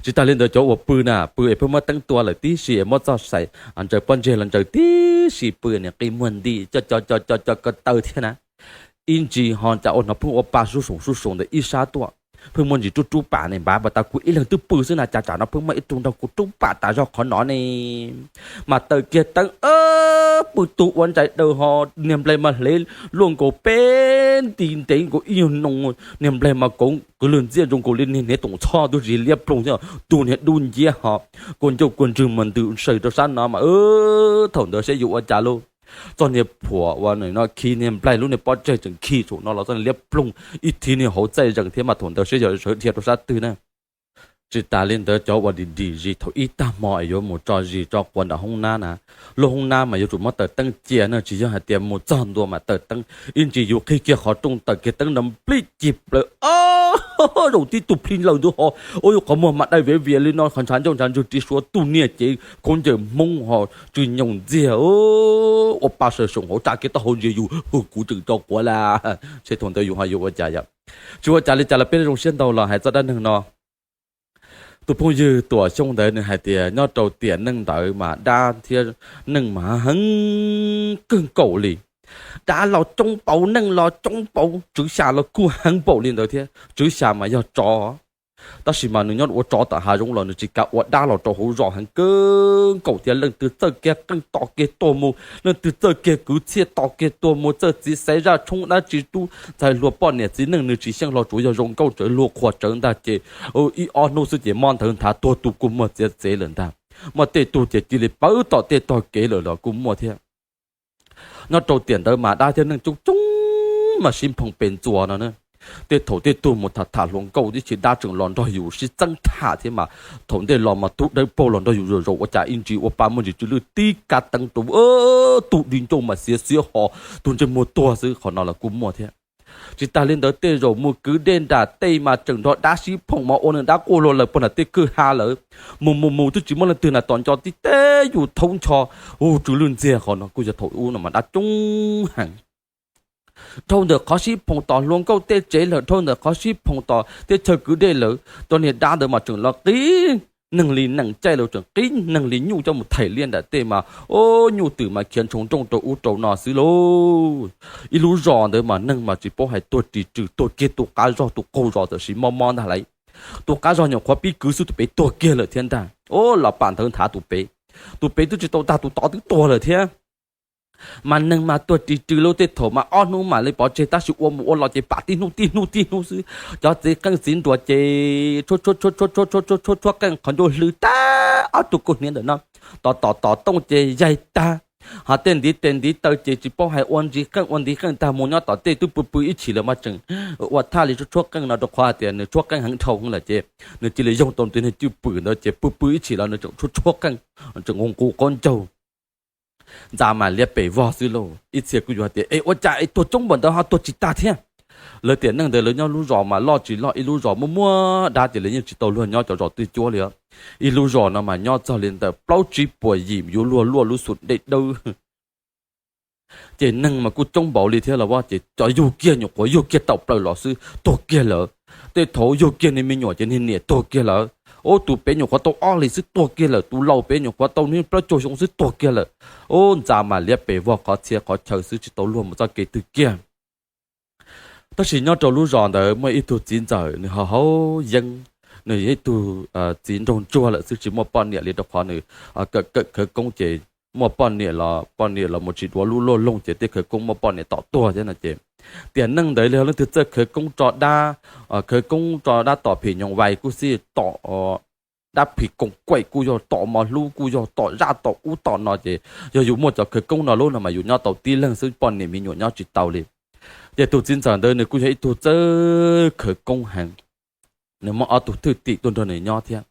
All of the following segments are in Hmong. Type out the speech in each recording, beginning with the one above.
Tsis tas li ntawd cov uas pw na, pw es pheej muab teeb tua lawm tib si es muab txoj sai ntsaws pob ntseg los ntsaws tib si, pw niam qi muag nti co co co co ko taw thiab na. Ib ntsis ho cas ua no pheej ua pa sub soos sub soos ntawm ib sab tuaj, pheej muaj ntsis rub rub pam ne, npav pas tas kuv ib leeg twb pw xwb na, cas tsam no pheej muaj ib tug nrog kuv rub pam tas zog qhov no ne. Mas taws kiag teeb, pw tu ua ntsais daws ho, niag nplaig mas hle luaj nkaus peb nti ntev nkaus ib nyuag noo, niag nplaig mas kauv kwv lwg ntxiaj zoo nkaus li niag hniav toom txhoj twb tsis liab ploog thiab, tu niag dub nciab ho, kua ncauj kua ntswg mas ntws saws rau sab no mas, thaum ntawd saib yuav ua cas lauj. Txoj niag phuam uas no khi niag nplaig lub niag pob ntseg tseem khi saum no los txoj niag liab ploog ib thiv niag hauv txaij zees thiab mas thaum ntawd saib yog sawv dhia rau sab twg na. Tsis tas li ntawd cov uas dim dim zis thaum ib tag hmo es yuav mus tso zis tso quav nram hoob nab na, lub hoob nab mas yuav tsum muab taws teeb cia na, tsis yog hais tias mus txog ntua mas taws teeb. Ib ntsis yus qhib kiag qhov rooj taws kiag teeb no nplij cig plaws, o, zaum tib tug plhij lawm ntub ho, ua yus qhov muag mas dai viav vias li no, qhov ntshav ncauj ntshav ntswg ris suav tuj niag cev khaub ncaws hmoob ho tsw nyoos ntxiag, ua pa saws soom hauv tsa kiag taub hau ntsia yus, hu, kuv tseem tso quav las. Seb thaum ntawd yus ho yuav ua cas yom. Tsis ua cas li cas los peb zoo siab ntau los hais txoj dab neeg no. Tus phooj ywg Tuam Xyooj ntawd nws hais tias nyob rau tiam neej ntawd mas dab thiab neeg mas heev kawg nkaus li. Dab los coob npaum, neeg los coob npaum, tswv xya los kuj heev npaum li ntawd thiab. Tswv xya mas yog tsov, tab sis mas nws nyob ua tsov tom hav zoov los nws tsis kam ua dab los rau hauv zos heev kawg nkaus thiab. Leej twg txawj kiag qeej tos kiag tuag mus, leej twg txawj kiag kwv txhiaj tos kiag tuag mus, txawj txiv xaiv zaj tshoob dab tsi tub ntxhais hluas poj niam txiv neej nws tsis xyeej hlo, tsuav yog zoo nkauj tsawv luag qhuas tsawv ntag ces ib ob hnub xwb ces mob nthawv nthav tuag tu kuj muaj txiav txev lawm ntag. Muaj tej tug ces cia li pawv tom tej tog kev lawm los kuj muaj thiab. Nyob rau tiam ntawd mas dab thiab neeg coob coob mas sib nphoo pes ntxuas no na. Tej thaum tej tug mus tham tham hluas nkauj tib si dab tseem los nrog yus sib txeeb tham thiab mas thaum ntej los mas tug dawb paug los nrog yus zaum zaum ua cas ib ntsis ua pa muaj ntsis tsw lwj tib kab teeb rau, tug di ncauj mas xiav xiav ho, tug ntsej muag tuag xwb, qhov no los kuj muaj thiab. Tsis tas li ntawd tej zaum mus kwv dej nram tej mas tseem nrog dab sib phoom mas ua nws dab quaj luag lawm puag nram tej kwj ha lawm. Mus mus mus twb tsis muaj leej twg na tom nco tib teb yus thaub ncho, u, tsw lwj ntxiag, qhov no kuj yog thaum ub no mas dab coob heev. Dhau ntawm qhov sib phoom tom hluas nkauj tej tsev lawm, dhau ntawm qhov sib phoom tom tej chaw kwv dej lawm, cov niag dab ntawd mas tseem los qib neeg li nees caij los tseem qib neeg li nyuj coj mus thaim liaj nram tej mas, o, nyuj twm mas khiav ntshoo nrooj rau ub rau no xwb lauj. Ib lub zos ntawd mas neeg mas tsis paub hais tuag ris tsw, tuag kiag tus qab zog, tus qaug zos tam sim mob mob ntag lauj. Tus qab zog nyuam qhuav pib kwv xwb tus pem tuag kiag lawm thiab ntag. O, los pam nthawv nthav tus pem, tus pem twb tsis tau tag tus tod twb tuag lawm thiab. Mas neeg mas tuag ris tsw lauj, tej thaum mas ob hnub mam li pov tseg tab sis ua mus ua los ces pam tib hnub tib hnub tib hnub xwb. Cov txiv qeej txiv nruas ces tshuab tshuab tshuab tshuab tshuab tshuab tshuab tshuab tshuab qeej qhov ncauj hlwb tag ob tug kaus hniav ntawm no, tom tom tom tooj ces yaig tag. Ho tej ntiv tes ntiv taw ces tsis paub hais ua ntiv qeej ua ntiv qeej tag mus nyob tom tej twb pw pw ib chim lawm mas tseem ua thaj li tshuab tshuab qeej no rau qhov hais tias nws tshuab qeej heev dhau lawm ces nws cia li yoog tau nws tus niag cwj pwm ntawd ces pw pw ib chim los nws tseem tshuab tshuab qeej, tseem nqus nqus qaub ncaug. Ntxa mas liab pes vog xwb lauj. Ib txhia kuj yuav hais tias es ua cas es tuag coob npaum ntawd ho tuag tsis tag thiab. Lawv tiam neej ntawd lawv nyob lub zos mas loj tsis loj, ib lub zos muaj muaj dab ces lawv yeej tsis tau luag nyob cov zos twj cuab li os. Ib lub zos no mas nyob txog li ntawm plaub tsib puas yim yuav luag luaj lub xus dej dawb. Ces neeg mas kuj coob npaum li thiab los as ces cov yug kiag nyuam qhuav yug kiag tawm plaws los xwb tuag kiag lawm. Tej thaum yug kiag niag me nyuam ces niag niam tuag kiag lawm. Ub, tus pem nyuam qhuav tau ob hlis xwb tuag kiag lawm, tus laus pem nyuam qhuav tau niag plaub caug xyoo xwb tuag kiag lawm. Ub, ntxa mas liab pes vog qhov txhia qhov chaw xwb tsis tau luag mus txoj kev twg kiag. Tab sis nyob rau lub zos ntawd muaj ib tug txiv ntxawm nws ho haus yeeb, nws yog ib tug txiv nraug ntsuag lawm xwb tsis muaj poj niam li rau qhov nws kawm kawm khawv koob ces muaj poj niam los poj niam los mus tsis duav lub luaj loog ces tej khawv koob muaj poj niam tom tuag thiab no ces tiam neej ntawd li leej twg txawj khawv koob tso dab, khawv koob tso dab tom phim nyoos vais kuj xij, tom dab phim koos kaim kuj yog, tom mos hlub kuj yog, tom zaj tom ub tom no ces yog yus muaj cov khawv koob no lub no mas yus nyob tau tib leeg xwb, poj niam me nyuam nyob tsis tau li. Ces tus txiv ntxawm ntawd nws kuj yog ib tug txawj khawv koob heev. Nws muaj ob tug thwj tim tuaj nrog nws nyob thiab.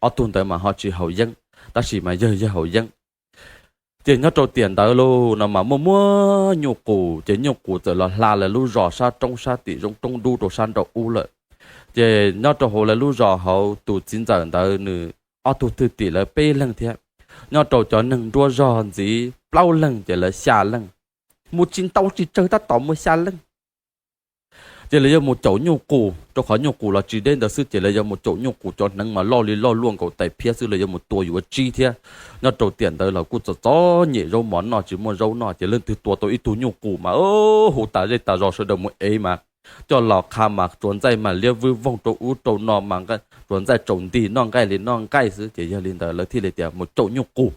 Ob tug ntawd mas ho tsis haus yeeb, tab sis mas yawg yawg haus yeeb. Ces nyob rau tiam ntawd lauj no mas muaj muaj nyuj qus, ces nyuj qus txawm los hla lawv lub zos sab roob sab tim zoov roob dub rau sab nraum ub lawm. Ces nyob rau hauv lawv lub zos hauv tus txiv ntxawm ntawd nws ob tug thwj tim lawv peb leeg thiab, nyob rau cov neeg nruab zog ntxiv plaub leeg ces lawv xya leej, mus tsis ntau tsis tsawg tab tom muaj xya leej. Ces lawv yuav mus caum nyuj qus, rau qhov nyuj qus los tsis deb ntawd xwb, ces lawv yuav mus caum nyuj qus, cov hneev mas loj li loj luaj nkaus tais phiab xwb, lawv yuav mus tua yuav tsib thiab. Nyob rau tiam ntawd los kuj txom txom nyem, zaub mov noj tsis muaj zaub noj, ces leej twg tua tau ib tug nyuj qus mas hu tas zej tas zos sawv daws mus ev mas coj los qha mas tsuav ntxaij mas liab vwj voog rau ub rau no mas tsuav ntxaij tsaus nti noj nqaij li noj nqaij xwb. Ces yog li ntawd lawv thiaj li tias mus caum nyuj qus.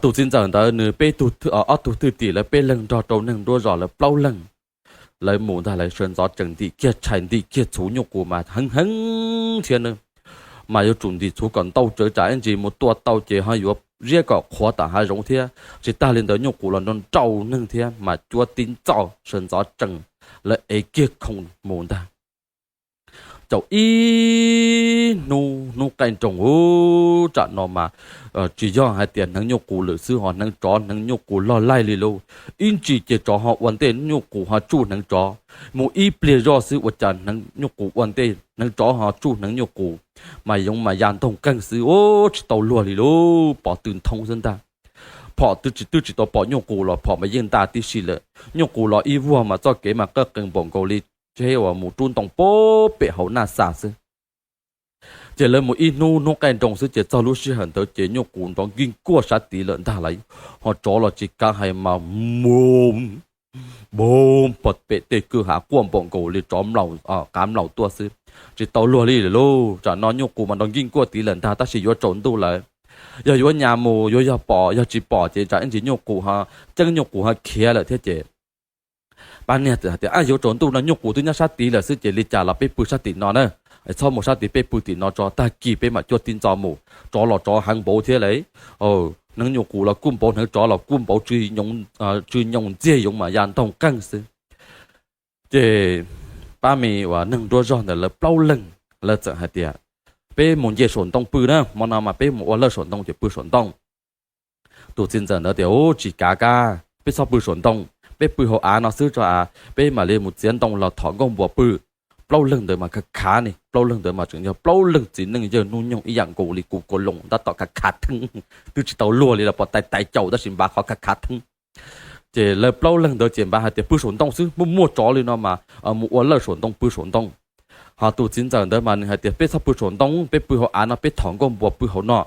Tus txiv ntxawm ntawd nws peb tug, ob tug thwj tim lawv peb leeg nrog rau neeg nruab zos lawv plaub leeg, lawv mus ntag lawv sawv ntxov tsees ntim kiag tshais ntim kiag txhuv, nyuj qus mas heev heev thiab na, mas yuav tsum ntim txhuv kom ntau tsawv tsam ib ntsis mus tua tau ces ho yuav ziab kom qhuav tom hav zoov thiab. Tsis tag li ntawd nyuj qus los nrau nrau neeg thiab mas cuab tib ntxov sawv ntxov tsees, lawv ev kiag khoom mus ntag. Caum ib hnub, hnub qaij nroos ub, tsam no mas tsis yog hais tias hneev nyuj qus lawm xwb, ho hneev tsov hneev nyuj qus loj laij li lauj. Ib ntsis ces tsov ho ua ntej nyuj qus ho tsuj hneev tsov. Mus ib pliag zoj xwb ua cas hneev nyuj qus ua ntej hneev tsov ho tsuj hneev nyuj qus, mas yoov mas ya ntoog qeeg xwb, ub, tsis tau luag li lauj, pov tw nthoob xwb ntag. Phom twb tsis, twb tsis tau pom nyuj qus los phom mas yeej nta tib si lawm. Nyuj qus los ib vuag mas txoj kev mas qawj qees npaum nkaus li tsheb uas mus rub ntoo pem hauv naj xas xwb. Ces lawv mus ib hnub, hnub qaij nroos xwb ces txog lub sij hawm ntawd ces nyuj qus nrov nkig nkuaj sab tid lawm ntag lauj. Ho tsov los tsis kav hais mas mus npoo pem tej kwj ha quaj npaum nkaus li tsov mlaum, qav mlaum tuaj xwb. Tsis tau luag li lauj, tsam no nyuj qus mas nrov nkig nkuaj tid lawm ntag, tab sis yuav tsaus ntuj lawm. Yog yuav nyas mus yuav yog pom, yog tsis pom ces tsam ib ntsis nyuj qus ho ceeb, nyuj qus ho khiav lawm thiab ces pab niag txawm hais tias, yuav tsaus ntuj no nyuj qus twb nyob sab tid lawm xwb ces li cas los peb pw sab tim no na, txhob mus sab tid, peb pw tim no tso, tag kis peb mam cuaj tib ntxov mus. Tsov los tsov heev npaum thiab lauj, hneev nyuj qus los kuj npaum, hneev tsov los kuj npaum, tsw nyoos ntxiag, yoov mas ya ntoog qeeg xwb. Ces pab me uas neeg nruab zog ntawd lawv plaub leeg lawv txawm hais tias, peb mus nce saum ntoo pw na, hmo no mas peb mus ua lawj saum ntoo ces pw saum ntoo. Tus txiv ntxawm ntawd tias, ub, tsis kav, kav peb txhob pw saum ntoo, peb pw hauv av no xwb tso, peb mam li mus txiav ntoo los thom nkauj npuas pw. Plaub leeg ntawd mas khav khav ne, plaub leeg ntawd mas tseem yog plaub leeg txiv neej yawg hnub nyoog ib yam nkaus li, kuv kua loos tab tom khav khav theeb, twb tsis tau luag li los pom tais tais caus tab sis npav qhov khav khav theeb. Ces lawv plaub leeg ntawd ces npav hais tias pw saum ntoo xwb, muaj muaj tsov li no mas mus ua lawj saum ntoo, pw saum ntoo. Ho tus txiv ntxawm ntawd mas nws hais tias, peb txhob pw saum ntoo, peb pw hauv av no, peb thom nkauj npuas pw hauv no.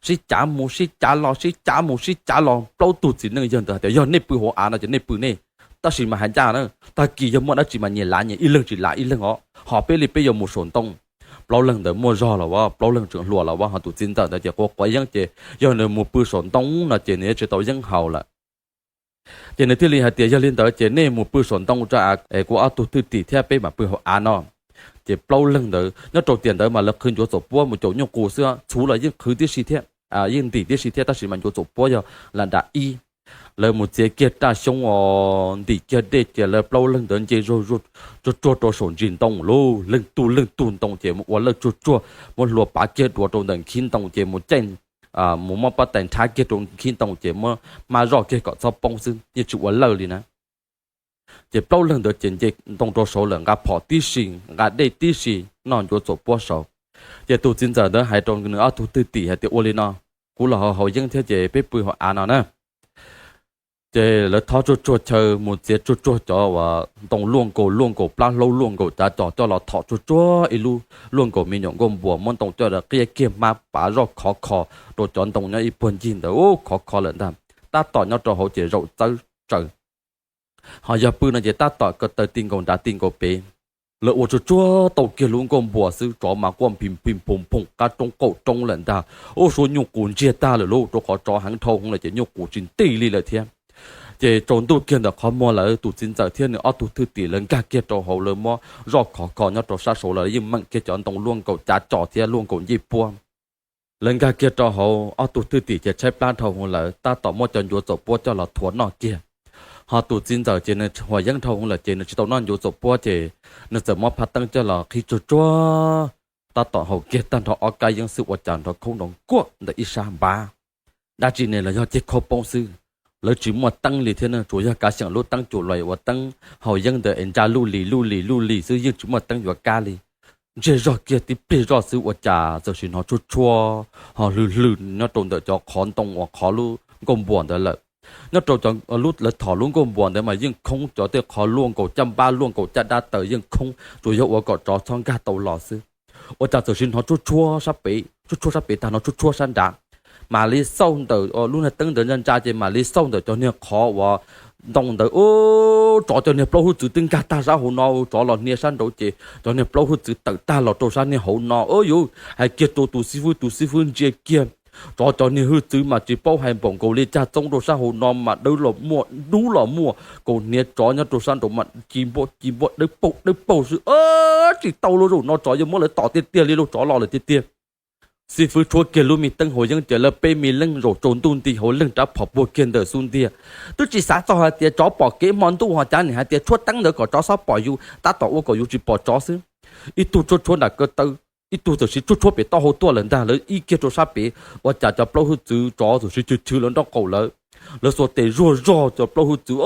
Sib cav mus sib cav los, sib cav mus sib cav los, plaub tug txiv neej yawg ntawd hais tias, yog nej pw hauv av no ces nej pw nej, tab sis mas hais ncaj na, tag kis yog muaj dab tsi mas nyias lav nyias, ib leeg tsis lav ib leeg os, ho peb li peb yuav mus saum ntoo. Plaub leeg ntawd muaj zog los as, plaub leeg tseem hluas los as, ho tus txiv ntxawm ntawd ces quav quav yeeb ces yog nws mus pw saum ntoo no ces nws yuav tsis tau yeeb haus lawm. Ces nws thiaj li hais tias, yog li ntawd ces nej mus pw saum ntoo tso, kuv ob tug thwj tim thiab peb mam pw hauv av no. Ces plaub leeg ntawd nyob rau tiam ntawd mas lawv qhwv ncuav txuas puab mus caum nyuj qus xwb, txhuv los yeej qhwv tib si thiab, yeej ntim tib si thiab, tab sis mas ncuav txuas puab yog lam dam ib. Lawv mus txiav kiag raj xyoob os, ntim kiag dej ces lawv plaub leeg ntawd nce zuag tsuag tsuag rau saum ntsis ntoo lauj, leej tug leej tug ntoo ces mus ua lawj tsuag tsuag, muab hlua pav kiag duav rau ntawm nkhib ntoo ces mus caij, mus muab pob tais nrhab kiag rau nkhib ntoo ces muab hmab zoj kiag kom txhob poob xwb, yeej tsis ua lawj li na. Ces plaub leeg ntawd ces nce ntoo rau saud lawm, nqa phom tib si, nqa dej tib si, noj ncuav txuas puab saud. Ces tus txiv ntxawm ntawd hais rau nws ob tug thwj tim hais tias, ua li no, kuv los haus haus yeeb thiab ces peb pw hauv av no na. Ces lawv thob tsuag tsuag chaw mus txiav tsuag tsuag cov uas ntoo luaj nkaus luaj nkaus, plab hlaub luaj nkaus, cav cos coj los thom tsuag tsuag ib lub luaj nkaus me nyuam nkauj npuas, muab ntoo coj los qiab kiag hmab pav zoj khov kho rau cov ntoo nyob ib puag ncig ntawd, ub, khov kho lawm ntag. Tab tom nyob rau hauv ces zaum txawb tsaws. Ho yog pw no ces tab tom ko taw ti nkaus nrad ti nkaus pem. Lawv ua tsuag tsuag tau kiag lub nkauj npuas xwb, tsov mas quaj nphim nphim phoom phoom qab roob qaum roob lawm ntag. Ub, suab nyuj qus ntsiag tag lawm lauj, rau qhov tsov heev dhau hwv lawm ces nyuj qus tsis nti li lawm thiab. Ces tsaus ntuj kiag ntawm qhov muag lawv tus txiv ntxawm thiab nws ob tug thwj tim lawv nkag kiag rau hauv, lawv muab zoj khov kho nyob rau sab saud, lawv yeej meem kiag cov ntoo luaj nkaus, cav cos thiab luaj nkaus ncej puab. Lawv nkag kiag rau hauv, ob tug thwj tim ces tshaib plab dhau hwv lawm, tab tom muab cov ncuav txuas puab coj los thuav noj kiag. Ho tus txiv ntxawm ces nws haus yeeb dhau hwv lawm ces nws tsis tau noj ncuav txuas puab ces nws txawm muab phaj teeb coj los qhib tsuag tsuag, tab tom haus kiag tag nrho ob kab yeeb xwb ua cas nrov khoob nrov nkuaj ntawm ib sab npav. Dab tsi ne los yog ceg khaub poob xwb. Lawv tsis muaj teeb li thiab ne, tsuas yog kav xyeem lub teeb cum luas uas teeb haus yeeb ntawd es ntsa luj lis luj lis luj lis xwb, yeej tsis muaj teeb yuav kab li. Ntsiag zog kiag tib pliag zoj xwb ua cas txawm sim hnov tshuaj tshuaj ho hlwj hlwj nyob rau ntawm cov qhov ntoo uas qhov lub nkauj npuas ntawd lawm. Nyob rau cov lub lawv thom lub nkuaj npuas ntawd mas yeej khoob, cov tej qhov luaj nkaus caj npab luaj nkaus caj dab taws yeej khoob, tsuas yog ua kom tsov txhob nkag tau los xwb. Ua cas txawm sim hnov tshuab tshuab sab pem, tshuab tshuab sab pem tag no tshuab tshuab sab nrad, mam li xauj ntawm lub niag teeb ntawd ntsa ntsa ces mam li xauj ntawm cov niag qhov uas ntoo ntawd, ub, tsov cov niag plaub hwj txwv twb nkag tag sab hauv no, tsov los hnia sab nraud ces cov niag plaub hwj txwv tawm tag los rau sab niag hauv no. Ub, yuav hais kiag rau tus xib fwb, tus xib fwb ntsia kiag, tsov cov niag hwj txwv mas tsis paub hais npaum nkaus li caj txoob rau sab hauv no mas dawb los muaj, dub los muaj, kaus hniav tsov nyob rau sab nraud mas ci npuab ci npuab dawb paug dawb paug xwb. Tsis tau lauj, zaum no tsov yuav muab lawv tom tiag tiag li lauj, tsov los lawm tiag tiag. Xib fwb tshuab kiag lub me teeb hauv yeeb ces lawv peb me leej zaum tsaus ntuj nti hauv leej rab phom puag kiag ntawm xub ntiag. Twb tsis xav txog hais tias tsov pom kev hmo ntuj ho cav nim hais tias tshuab teeb ntawd kom tsov txhob pom yus, tab tom ua kom yus tsis pom tsov xwb. Ib tug tshuab tshuab nram ko taw, ib tug txawm sim tshuab tshuab pem taub hau tuaj lawm ntag. Lawv ib kiag rau sab pem, ua cas cov plaub hwj txwv tsov txawm sim chwv chwv lawv nraub qaum lawm. Lawv xuas tes zuag zog cov plaub hwj txwv,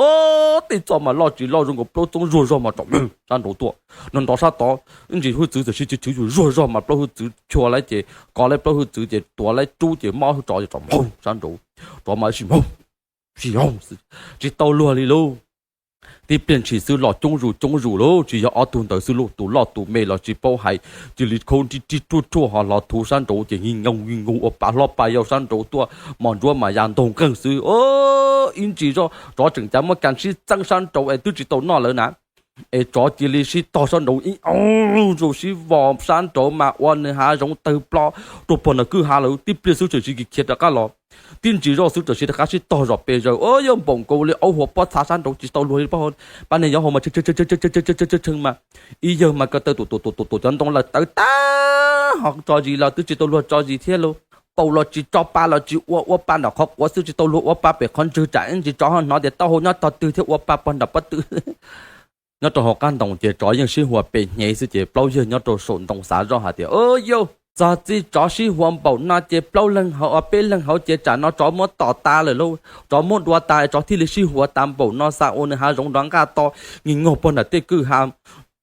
tej txoj mas loj tsis loj zoo nkaus plaub txoob zuag zog mas tsom sab nraud tuaj. Nrov nrov sab tod, ib ntsis hwj txwv txawm sim chwv chwv yus zuag zog mas plaub hwj txwv chua lawv ces kov lawv plaub hwj txwv ces tuav lawv rub ces mob tsov ces tsom sab nraud. Tsov mas sim mob, sim mob, tsis tau luag li lauj. Tib pliag ntshis xwb los coob zus coob zus lauj, tsis yog ob tug ntawd xwb lauj, tus loj tus me los tsis paub hais, cia li khaub nrig rig ruaj ruaj ho los thuv sab nraud ces nki nkoos nki nkoos ua pa hlob pa yau sab nraud tuaj, mos ntsuab mas ya ntaug nqeeg xwb. Ib ntsis zoj tsov tseem cav muab kas sib txeeb sab nraud es twb tsis tau noj lawv na, es tsov cia li sib tog sab nraud ib zoo sib vos sab nraud mas ua nws hav zoov tawg plob rau puag nram kwj ha lawm. Tib pliag xwb tseem sim khiav rov qab los, tib ntsis zoj xwb tseem sim rov qab sib tog zom pes zaws. Ub, yog npaum nkaus li aub huas pob txha sab nraud tsis tau luag li pab, pab niag yog hau mas tshee mas ib yawg mas ko taw tus tus tus tus tus cov ntoo lawm tawv tag ho tso zis los twb tsis tau luag tso zis thiab lauj. Paus los tsis tso pa los tsis ua, ua pa nram qhov quav xwb tsis tau luag ua pa pem qhov ntswg tsam ib ntsis tsov ho hnov tias taub hau nyob tog twg thiab ua pa pog nram pob tw. Nyob rau hauv qab ntoo ces tsov yeej sib huas pem hnyev xwb ces plaub yawg nyob rau saum ntoo xav zoj hais tias, Ub, yog txog txij tsov sib huas npaum no ces plaub leeg hauv, peb leeg hauv ces tsam no tsov muab tom tas lawm lauj, tsov muab dua tas tsov thiaj li sib huas tas npaum no, xa ua nws hav zoov nrov nqaj to nki nkaus puag nram tej kwj ha.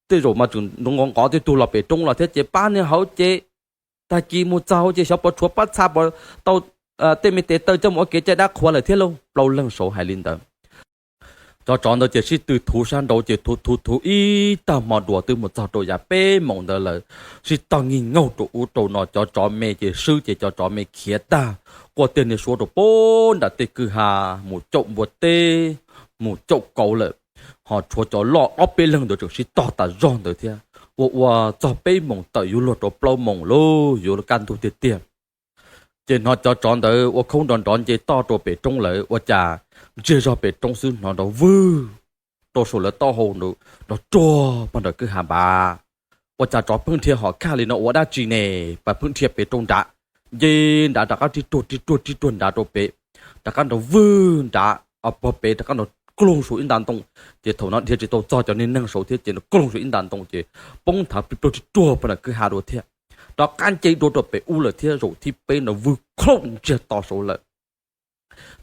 Tej zaum mas tseem nqov nqov tej tug los pem roob los thiab ces pab niag hauv ces tag kis mus txog hauv ces xyov puas tshuav pob txha puas tau tej me tes taw coj mus ua kev cai dab qhuas lawm thiab lauj. Plaub leeg saud hais li ntawd. Cov tsov ntawd ces sib tw thuv sab nraud ces thuv thuv thuv ib tag hmo dua twb mus txog rau yav peb moos ntawd lawm. Sib tog nki nkaug rau ub rau no, cov tsov me ces swb ces cov tsov me khiav tag, quaj tej niag suab rau puag nram tej kwj ha, mus caum npua teb, mus caum kauv lawm. Ho tshuav cov loj ob peb leeg ntawd tseem sib tog tas zog ntawd thiab. Ua ua txog peb moos tawm yuav luag rau plaub moos lauj, yuav kaj ntug tiag tiag. Ces hnov cov tsov ntawd ua khoob nrov nrov nce toj rau pem roob lawm, ua cas ntsiag zog pem roob xwb hnov nrov vwg rau saum lawv taub hau nrov ruag pog nram kwj ha npav. Ua cas tsov pheej dhia hom khaj li no ua dab tsi ne? Pas pheej dhia pem rau nrad, nce nrad rov qab rig ruag rig ruag rig ruag nrad rau pem, rov qab nrov vwg nrad, pog pem rov qab nrov kloog saum ib nta ntoo. Ces thaum no dhia tsis tau txog cov niag neeg saud thiab ces nrov kloog saum ib nta ntoo ces poob nthav plig pluag rig ruag pog nram kwj ha dua thiab. Rov qab nce dua rau pem ub lawm thiab, zaum thib peb nrov vwg khoom ntsiag to saud lawm.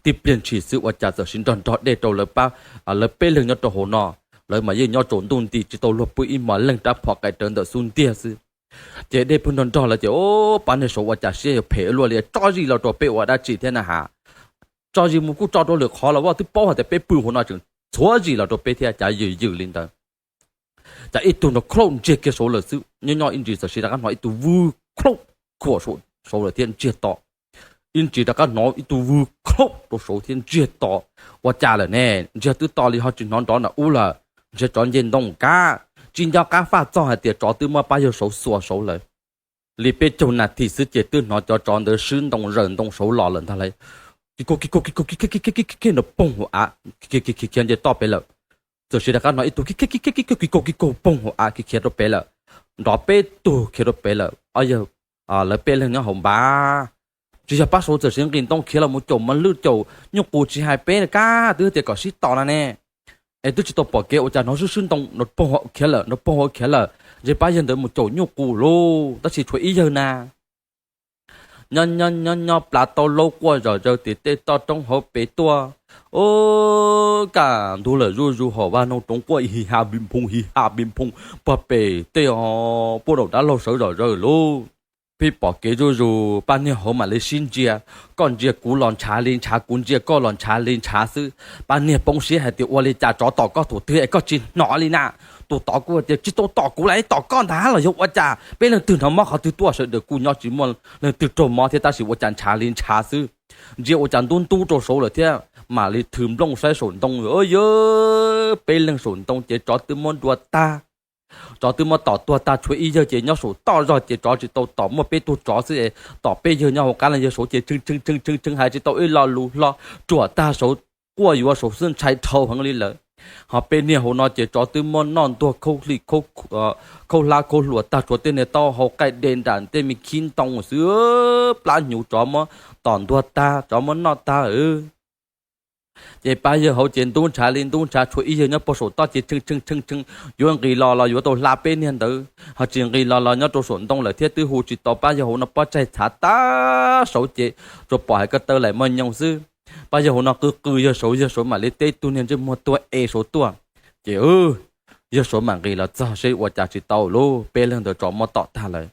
Tib pliag ntshis xwb ua cas txawm sim nrog nrog dej rau lawv pab, lawv peb leeg nyob rau hauv no, lawv mas yeej nyob tsaus ntuj nti tsis tau luag pw ib hmos, leej rab phom qaim rawv ntawm xub ntiag xwb. Ces dej pheej nrog nrog lawv ces, o, pab niag saud ua cas siab yuav phem luaj li, tso zis los rau peb ua dab tsi thiab na has. Tso zis mus kuj tso rau lwm qhov los vaj twb paub hais tias peb pw hauv no tseem txhuav zis los rau peb thiab, cas yws yws li ntawd. Cas ib tug nrov khlouj ntsiag kiag saud lawm xwb, nyob nyob ib ntsis txawm sim rov qab hnov ib tug vwg khlouj khuam saud lawm thiab ntsiag to. Ib ntsis rov qab hnov ib tug vwg khlouj rau saud thiab ntsiag to. Ua cas lawm ne? Ntsiag twb to li ho tsis hnov nrov nram ub lawm, ntshe tsov nce ntoo kab. Tsis nco qab faj txog hais tias tsov twb muab pab yawg saud xuas saud lawm. Li peb caug nas this xwb ces twb hnov cov tsov ntawd swb ntoo zaws ntoo saud los lawm ntag lauj. Kis kaug kis kaug kis kaug kis kaug kis kaug kis kaug nrov poog hauv av, khiav khiav khiav nce toj pem lawm. Txawm sis rov qab hnov ib tug kis kaug kis kaug kis kaug kis kaug kis kaug poog hauv av khiav khiav rau pem lawm. Nrov peb tug khiav rau pem lawm, ob yawg, lawv peb leeg nyob hauv npab. Tsis yog pab saud txawm sis nqis ntoo khiav los mus caum mos lwj caum nyuj qus tsis hais peb kab twb tias kom sib tos na ne. Es twb tsis tau pom kev ua cas hnov swb swb ntoo nrov poog hauv khiav lawm, nrov poog hauv khiav lawm, ntshe pab yawg ntawd mus caum nyuj qus lauj, tab sis tshuav ib yawg na. Nyob nyob nyob nyob plas tau laub quaj zom zaws tim tej toj roob hauv pes tuaj. Ub, kaj ntug lawm zuj zus hauv vaj noog roov quaj hi ha pim phoom hi ha pim phoom puag pem tej, puag daum dab laug sawv zom zaws lauj. pib pom kev zuj zus, pab niag hauv mam li sib ntsia, koj ntsia kuv los ntshav li ntshav, kuv ntsia koj los ntshav li ntshav xwb. Pab niag poob siab hais tias ua li cas tsov tom koj thaum twg es koj tsis hnov li na? Tus tod kuj tias tsis tau tom kuv lawm, tom koj ntag los yog ua cas? Peb leej twg hnov mob qhov twg tuaj? Sawv daws kuj nyob tsis muaj leej twg raug mob thiab tab sis ua cas ntshav li ntshav xwb. Ntsia ua cas ntub ntub rau saud lawm thiab, mam li thws nplooj saib saum ntoo, yog peb leeg saum ntoo ces tsov twb muab dua tag. Tsov twb muab tom tuag tag, tshuav ib yawg ces nyob saum toj zog ces tsov tsis tau tom, muaj peb tug tsov xwb es tom peb yawg nyob hauv qab, leej yawg saud ces tshee tshee tshee tshee tshee hais tsis tau ib lo lus hlo, ruam tag saud, quaj yuav saud xwb, ntshai dhau heev li lawm. Ho peb niag hauv no ces tsov twb muab noj ntuag khaub hlab khaub hluas tag, tshuav tej niag taub hau qaij de nram tej me khib ntoo xwb, plab hnyuv tsov muab tom ntuag tag, tsov muab noj tag. Ces pab yawg hauv ces ntub ntshav li ntub ntshav, tshuav ib yawg nyob puag saum toj ces tshee tshee tshee tshee, yuav nqis los los yuav tau hla peb niag ntawd, ho tsis nqis los los nyob rau saum ntoo lawm thiab twb hu tsis tau pab yawg hauv no, pob tsaig txhav tag saud ces tsuas pom hais ko taw laim mos nyoos xwb. Pab yawg hauv no qw qw yawg saud, yawg saud mam li teb tug niag ntsej muag tuag es saud tuaj. Ces yawg saud mam nqis los txog seb ua cas tsis tau lauj, peb leeg ntawd tsov muab tom tag lawm.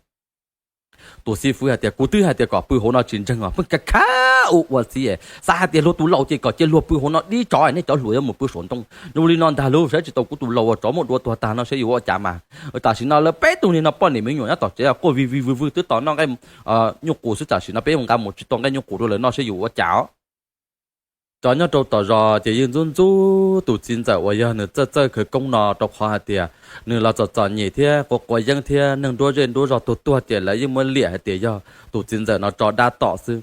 Tus xib fwb hais tias kuv twb hais tias kom pw hauv no tsis ntseeg os, pheej khav khav ua ua txiv, xav hais tias luag tus laus ces kom cia luag pw hauv no dib tsov, nej cov hluas yuav mus pw saum ntoo. Zoo li no ntag lauj, saib tsis tau kuv tus laus uas tsov muab dua tuag tag no seb yuav ua cas mas. Tam sim no lawv peb tug niag no poj niam me nyuam nyob tom tsev quaj vij vij vwg vwg twb tos noj nqaij nyuj qus xwb, tam sim no peb mus nqa mus tsis tau nqaij nyuj qus rau lawv noj seb yuav ua cas os. Cov nyob rau tom zos ces yeej ntxub ntxub tus txiv ntxawm uas yog nws txawj txawj khawv koob no, rau qhov hais tias nws los txom txom nyem thiab quav quav yeeb thiab neeg nruab zej nruab zog tuag tuag ces lawv yeej muab liam hais tias yog tus txiv ntxawm no tso dab tom xwb.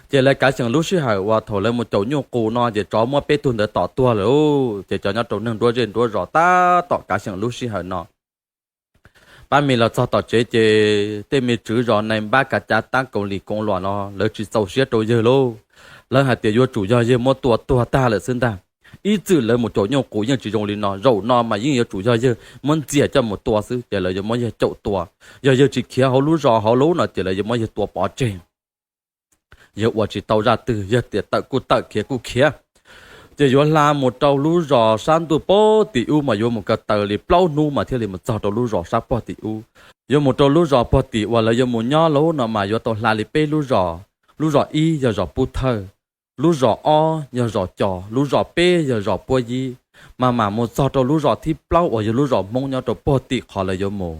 Ces lawv kav xyeem lub sij hawm uas thaum lawv mus caum nyuj qus no ces tsov muab peb tug ntawd tom tuag lawm. Ces cov nyob rau neeg nruab zej nruab zos tab tom kav xyeem lub sij hawm no. Pab Mis los txog tom tsev ces tej me tswv zos nais npab kav cav tab koos lim koos luam no lawv tsis txaus siab rau yawg lauj. Lawv hais tias yuav tsum yog yawg muab tua tuag tag lawm xwb ntag. Ib txwm lawv mus caum nyuj qus yeej tsis zoo li no, zaum no mas yeej yuav tsum yog yawg muab ntxias coj mus tua xwb, ces lawv yuav muab yawg caum tua. Yog yawg tsis khiav hauv lub zos hauv lub no ces lawv yuav muab yawg tua pov tseg. Yawg ua tsis tau zaj twg, yawg tias tawm kuj tawm, khiav kuj khiav. Ces yuav hla mus rau lub zos sab ntuj pog tim ub mas yuav mus ko taw li plaub hnub mas thiaj li mus txog rau lub zos sab pog tim ub. Yuav mus rau lub zos pog tim uas lawv yuav mus nyob lauj no mas yuav tau hla li peb lub zos. Lub zos ib yog zos Pub Thawj, lub zos ob yog zos Cos, lub zos peb yog zos Puab Yib, mas mam mus txog rau lub zos thib plaub uas yog lub zos Hmoob nyob rau pog tim qhov lawv yuav mus.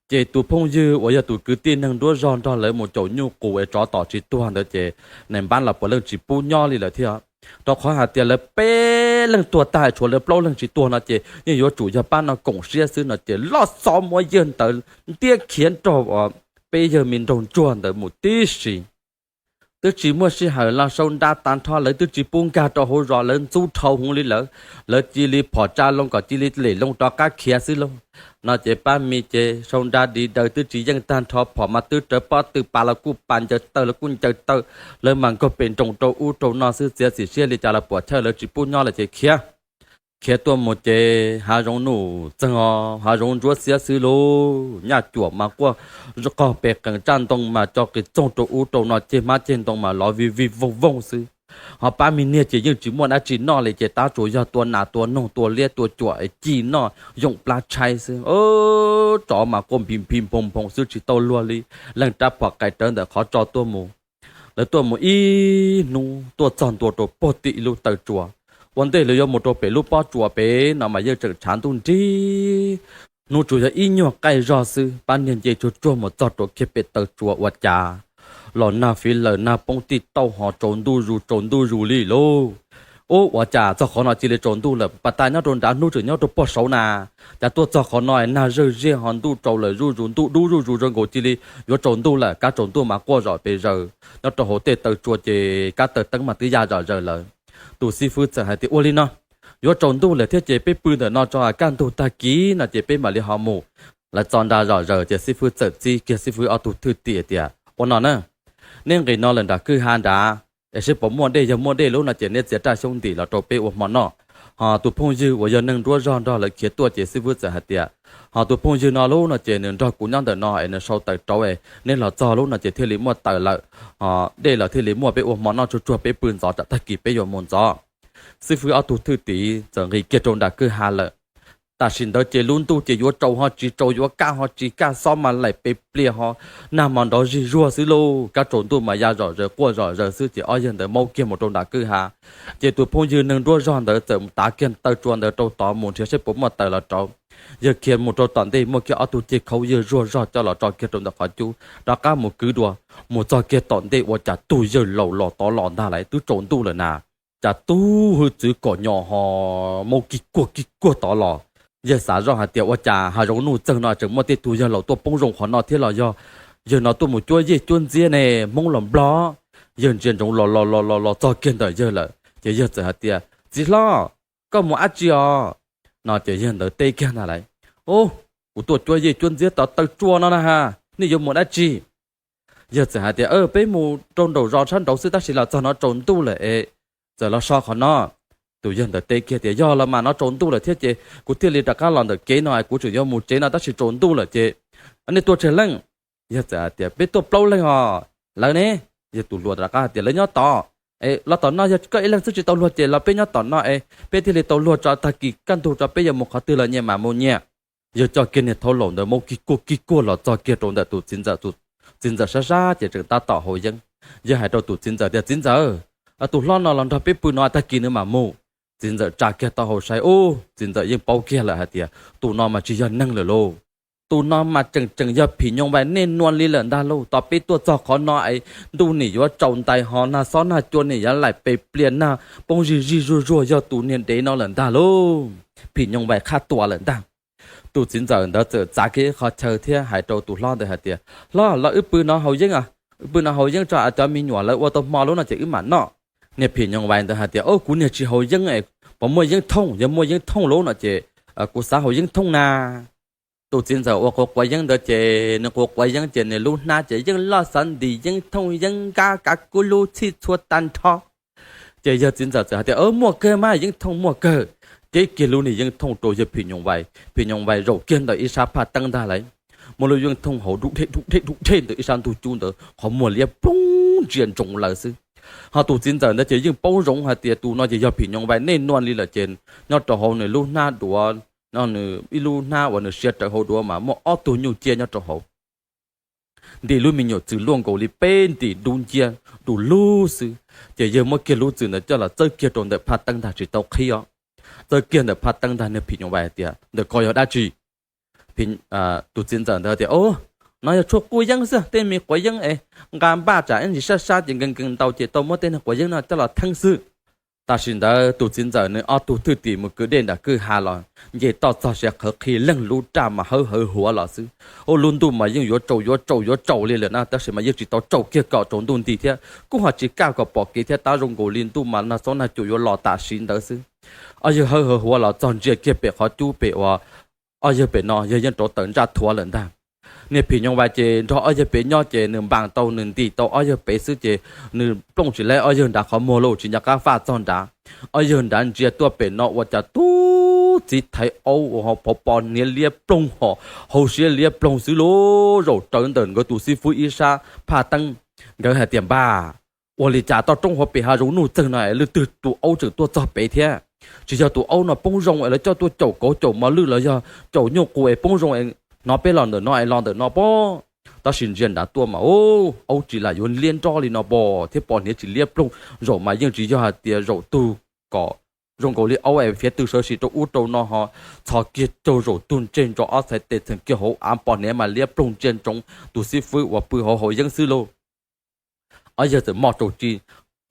Ces tus phooj ywg uas yog tus kwv tij neeg nruab zog nrog lawv mus caum nyuj qus es tsov tom tsis tuag ntawd ces nais npab los puav leej tsis pub nyob li lawm thiab, rau qhov hais tias lawv peb leeg tuag tag tshuav lawv plaub leeg tsis tuag no ces yeej yuav tsum yog pab no koom siab xwb no ces loj xov muab yawg ntawd ntiab khiav nrog peb yawg me nraug ntsuag ntawd mus tib si. Twb tsis muaj sij hawm los sau nra tag nrho, lawv twb tsis pub nkag rau hauv zos, lawv ntxub dhau hwv li lawm. Lawv cia li phom tsa loo kom cia li lem loo rov qab khiav xwb lauj. No ces pab Mis ces sau nra di daws twb tsis yeej tag nrho, phom mas twb rawv pob tw, pas los kuj pas, ncaws taw los kuj ncaws taw. Lawv mas nkaug pes nroos rau ub rau no xwb, txiav txim siab li cas los puam chawj, lawv tsis pub nyob lawm ces khiav. Khiav tuaj mus ces hav zoov nuj txeeg os, hav zoov ntsuab xiab xwb lauj, nyaj cuam mas quaj qaug pes qees, tsaj ntoo mas co qis txoog rau ub rau no, ceg hmab ceg ntoo mas lov vij vij voog voog xwb. Ho pab Mis niag ces yeej tsis muaj dab tsi noj li ces tab tsuas yog tua nas tua noog tua liab tua cuam ci noj yoom plab tshaib xwb. Tsov mas quaj nphi nphi nphoo nphoo xwb tsis tau luag li, leej rab phom qais rawv ntawm qhov tso tuaj mus. Lawv tuaj mus ib hnub tuaj txog ntua rau puag tim lub taw tsua. Ua ntej lawv yuav mus rau pem lub pob tsuas pem no mas yeej tseem tshav ntuj nrig, hnub tsuas yog ib nyuag qaij zog xwb. Pab niag nce tsuag tsuag mus txog rau kiag pem taw tsua ua cas los nag fiv lawm, nag poob tij tauj ho tsaus ntuj zus tsaus ntuj zus li lauj. Ub, ua cas txog qhov no cia li tsaus ntuj lawm? Pas tas nyob rau nrad hnub tseem nyob rau puag saud na, cas tuaj txog qhov no nag zawj ziaj ho ntuj tsaus lawm zuj zus, ntuj dub zuj zus zoo nkaus cia li yuav tsaus ntuj lawm. Kab tsaus ntuj mas quaj zom pes zaws, nyob rau hauv tej taw tsua ces kab taws teeb mas twb ya zom zaws lawm. Tus xib fwb txawm hais tias ua li no, yuav tsaus ntuj lawm thiab ces peb pw ntawm no tso, kaj ntug tag kis no ces peb mam li ho mus. Lawv txo nra zom zaws ces xib fwb txawm txib kiag xib fwb ob tug thwj tim tias ua no na, neb nqis no lawm nram kwj ha nrad es seb puas muaj dej, yog muaj dej lub no ces neb txiav raj xyoob ntim los rau peb ua hmo noj. Ho tus phooj ywg uas yog neeg nruab zog nrog lawv khiav tuaj ces xib fwb txawm hais tias ho tus phooj ywg no lub no ces nws nrog kuv nyob ntawm no es nws sau taws rauv es neb los txog lub no ces thiaj li muaj taws lawm, ho dej los thiaj li muaj, peb ua hmo noj tsuag tsuag peb pw ntxov tsam tag kis peb yuav mus ntxov. Xib fwb ob tug thwj tim txawm nqis kiag rau nram kwj ha lawm. Tam sim ntawd ces lub ntuj ces yuav tsaus ho tsis tsaus, yuav kaj ho tsis kaj, xob mas laim pes plias ho nag mas nrov zig zuag xwb lauj. Kab tsaus ntuj mas ya zom zaws quaj zom zaws xwb ces ob yawg ntawd maub kiag mus rau nram kwj ha. Ces tus phooj ywg neeg nruab zog ntawd txawm tav kiag taw tsua ntawd rau tod mus nrhiav saib puas muaj taws los rauv. Yawg khiav mus rau tom ntej muaj kiag ob tug ceg khaub ywg zuag zog coj los tso kiag rau ntawm qhov cub rov qab mus kwv dua. Mus txog kiag tom ntej ua cas tug yawg laus los tod los ntag lauj, twb tsaus ntuj lawm na. Cas tub hwj txwv kom nyom ho maub kig kuag kig kuag tod los. Yawg xav zoj hais tias ua cas hav zoov nuj txeeg no tseem muaj tej tug yawg laus tuaj poob zoo qhov no thiab los yog yawg no tuaj mus cuab yej cuab ntxiab ne, Hmoob los Nplog. Yawg ntsia ntsoov los los los los los txog kiag ntawm yawg lawm ces yawg txawm hais tias, Txiv hlob, koj mus dab tsi os? No ces yawg ntawd teb kiag ntag lauj, Ub, kuv tuaj cuab yej cuab ntxiab tod taw tsua no na ha, nej yuav mus dab tsi? Yawg txawm hais tias, Peb mus rau nraum zos sab nraud xwb tab sis los txog no tsaus ntuj lawm es txawm los so qhov no. Tus yawg ntawd teb kiag tias, Yog los mas no tsaus ntuj lawm thiab ces kuv thiaj li rov qab los ntawm kev no, kuv tseem yuav mus tsev no tab sis tsaus ntuj lawm ces nej tuaj tsawg leej? Yawg txawm hais tias, Peb tuaj plaub leeg os. Lawv ne? Yawg tus hluas rov qab hais tias, Lawv nyob tod. Los tom no yog koj ib leeg xwb tsis tau luag ces los peb nyob tom no es peb thiaj li tau luag tso, tag kis kaj ntug tso peb yuav mus qhov twg los nyias mam mus nyias. Yawg coj kiag niag thaub laus ntawd maub kig kuag kig kuag los txog kiag rau ntawm tus txiv ntxawm. Txiv ntxawm sab sab ces tseem tab tom haus yeeb. Yawg hais rau tus txiv ntxawm tias, Txiv ntxawm, tus hlob no los nrog peb pw no tag kis nws mam mus. Txiv ntxawm tsa kiag taub hau saib ub, txiv ntxawm yeej paub kiag lawm hais tias tus no mas tsis yog neeg lawm lauj. Tus no mas tseem tseem yog phim nyooj vais nej nua li lawm ntag lauj. Tos peb tuaj txog qhov no es ntuj nim yuav tsaus ntais ho nag xob nag cua nim yuav laim pes plias nag poob zig zig zuag zuag yog tus niag dev no lawm ntag lauj. Phim nyooj vais qhab tua lawm ntag. Tus txiv ntxawm ntawd txawm txav kiag qhov chaw thiab hais rau tus hlob ntawd hais tias, Hlob, los wb pw no haus yeeb, wb pw no haus yeeb tso, cov me nyuam lawv ua tau hmo lub no ces wb mam noj. Niag phim nyooj vais ntawd hais tias, Au, kuv niag tsis haus yeeb, puas muaj yeeb thooj? Yog muaj yeeb thooj lub no ces kuv xav haus yeeb thooj na. Tus txiv ntxawm uas quav quav yeeb ntawd ces nws quav quav yeeb ces nws lub hnab ces yeej loj xav ntis yeeb thooj yeeb nkab kav kub lub txhij txhua tag nrho. Ces yawg txiv ntxawm txawm hais tias, Muaj kawg mas, yeeb thooj muaj kawg. Cev kiag lub niag yeeb thooj rau yawg phim nyooj vais, phim nyooj vais zaum kiag ntawm ib sab phaj teeb ntag lauj. Muaj lub yeeb thooj hauv dub dej dub dej dub dej ntawm ib sab ntug cub ntawd qhov muag liab ploog ntsia ntsoov lawv xwb. Ho tus txiv ntxawm ntawd ces yeej paub zoo hais tias tus no ces yog phim nyooj vais nej nua li lawm ces nyob rau hauv nws lub hnab duav, nws ib lub hnab uas nws siav rawv hauv duav mas muaj ob tug nyuj ciab nyob rau hauv. Ntim lub me nyuam txwm luaj nkaus li peb ntim dub nciab du lug xwb. Ces yawg muab kiag lub txwm ntawd coj los txawb kiag rau ntawm phaj teeb ntag, tsis tau qhib os. Txawb kiag ntawm phaj teeb ntag, niag phim nyooj vais tias, Ntawm ko yog dab tsi? Tus txiv ntxawm ntawd tias, Au, no yog tshuaj quj yeeb xwb, tej me quav yeeb es nqa npaj tsam ib ntsis sab sab ces nkees nkees ntau ces tau muab tej niag quav yeeb no coj los theeb xwb. Tam sim ntawd tus txiv ntxawm nws ob tug thwj tim mus kwv dej nram kwj ha los nce toj txog siav qhawv qhi leej lub raj mas hawb hawv huav los xwb. Ua lub ntuj mas yeej yuav tsaus yuav tsaus yuav tsaus li lawm na, tab sis mas yeej tsis tau tsaus kiag kom tsaus ntuj nti thiab kuj ho tsis kaj kom pom kev thiab, tab zoo nkaus li ntuj mas nag xob nag cua yuav los tam sim ntawd xwb. Ob yawg hawb hawv huav los txog ntsia kiag pem qhov cub pem uas ob yawg pem no yawg yeej rauv taws ntsaj thuav lawm ntag. Niag phim nyooj vais ces nrog ob yawg pem nyob ces nws npas tau nws ntim tau ob yawg pem xwb ces nws plooj tsis laib ob yawg nrad qhov muag lauj, tsis nco qab faj txog nrad. Ob yawg nrad ntsia tuaj pem no ua cas tub txiv thaiv aub uas ho pov pos hniav liab ploog ho hauv siab liab ploog xwb lauj. Zaum rawv ntawm nkawd tus xib fwb ib sab phaj teeb, nkawd hais tias, Npag, ua li cas toj roob hauv pem hav zoov nuj txeeg no es leej twg tus aub tseem tuaj txog pem thiab? Tsis yog tus aub no poob zoo es lawv coj tuaj caum kauv caum mos lwj los yog caum nyuj qus es poob zoo es hnov peb los ntawm no es los ntawm no pob? Tab sis ntsia nrad tuaj mas aub tsis lam yuav liab nrob li no pob thiab pos hniav tsis liab ploog. Zaum mas yeej tsis yog hais tias zaum tug kom zoo nkaus li aub es fiav tw sawv si rau ub rau no ho txhos kiag caug zaum tug ntseg ntso ob txhais tes txheem kiag hauv av, pos hniav mas liab ploog ntsia ntsoov tus xib fwb uas pw hauv haus yeeb xwb lauj. Ob yawg txawm moj rau tsi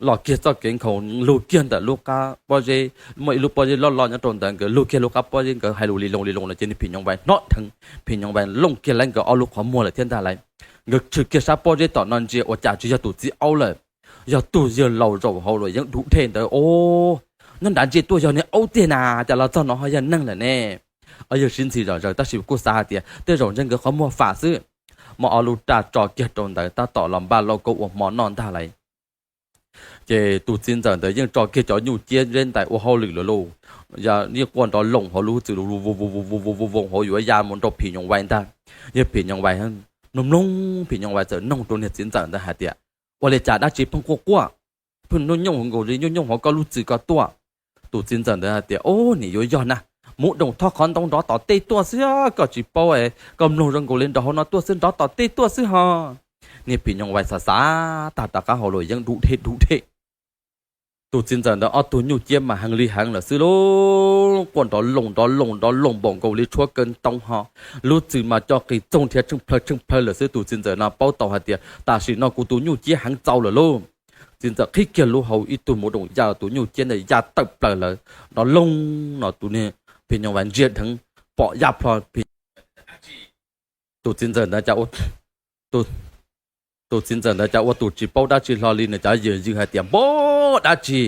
los kiag txoj kev nkhaus lug kiag ntawm lub qab pob zeb, muaj ib lub pob zeb loj loj nyob rau ntawd, nkawd lug kiag lub qab pob zeb nkawd hais lus li loo li loo lawm ces niag phim nyooj vais hnov dheev, phim nyooj vais looj kiag lauj nkawd ob lub qhov muag lawm thiab ntag lauj. Nkawd tshwm kiag sab pob zeb tom no ntsia ua cas tsis yog tus txiv aub lawm, yog tug yawg laus zaum hauv luam yeeb dub dej ntawd os. Nyob nrad ntsia tuaj yog niag aub tiag na, cas los txog no ho yog neeg lawm ne? Ob yawg sib ntxhi zom zaws tab sis kuj xav hais tias tej zaum ntshe nkawd qhov muag fam xwb. Muab ob lub raj tso kiag rau ntawd tab tom los npaj lauj kaub ua hmo noj ntag lauj. Ces tus txiv ntxawm ntawd yeej tso kiag cov nyuj ciab zeb ntais ua hauj lwm lawm lauj. Yeej quaj nrov loos hauv lub txwm lus voo voo voo hauv yuav ya mus nrau phim nyooj vais ntag. Yog phim nyooj vais mloog mloog, phim nyooj vais txawm noog rau niag txiv ntxawm ntawd hais tias, Ua li cas dab tsi pheej quaj quaj, pheej nyooj nyooj nkaus li nyooj nyooj hauv koj lub txwm ko tuaj? Tus txiv ntxawm ntawd hais tias, Ub, nim yuav yog na, Muv Doom thoj qhov ntoo nrov tom tej tuaj xwb, koj tsis paub es koj mloog zoo nkaus li nrov hauv no tuaj xwb, nrov tom tej tuaj xwb ho. Niag phim nyooj vais xav xav tag rov qab hauv luam yeeb dub dhem dub dhem. Tus txiv ntxawm ntawd ob tug nyuj ciab mas heev li heev lawm xwb lauj, quaj nrov loos nrov loos nrov loos npaum nkaus li tshuab kaw ntoo ho. Lub txwm mas co qis txoog nrhiav tsheej plhaw tsheej plhaw lawm xwb. Tus txiv ntxawm no paub tau hais tias tam sim no kuv tus nyuj ciab heev txaus lawm lauj. Txiv ntxawm qhib kiag lub hau ib tug muv Doom ya tus nyuj ciab ntawd ya tawm plaws lawm, nrov loos no tus niag phim nyooj vais ntsia dheev pom ya plho phim tus txiv ntxawm ntawd cas ua tus txiv ntxawm ntawd cas ua tus tsis paub dab tsi hlo li, nws cov yws yws hais tias, Npab, dab tsi?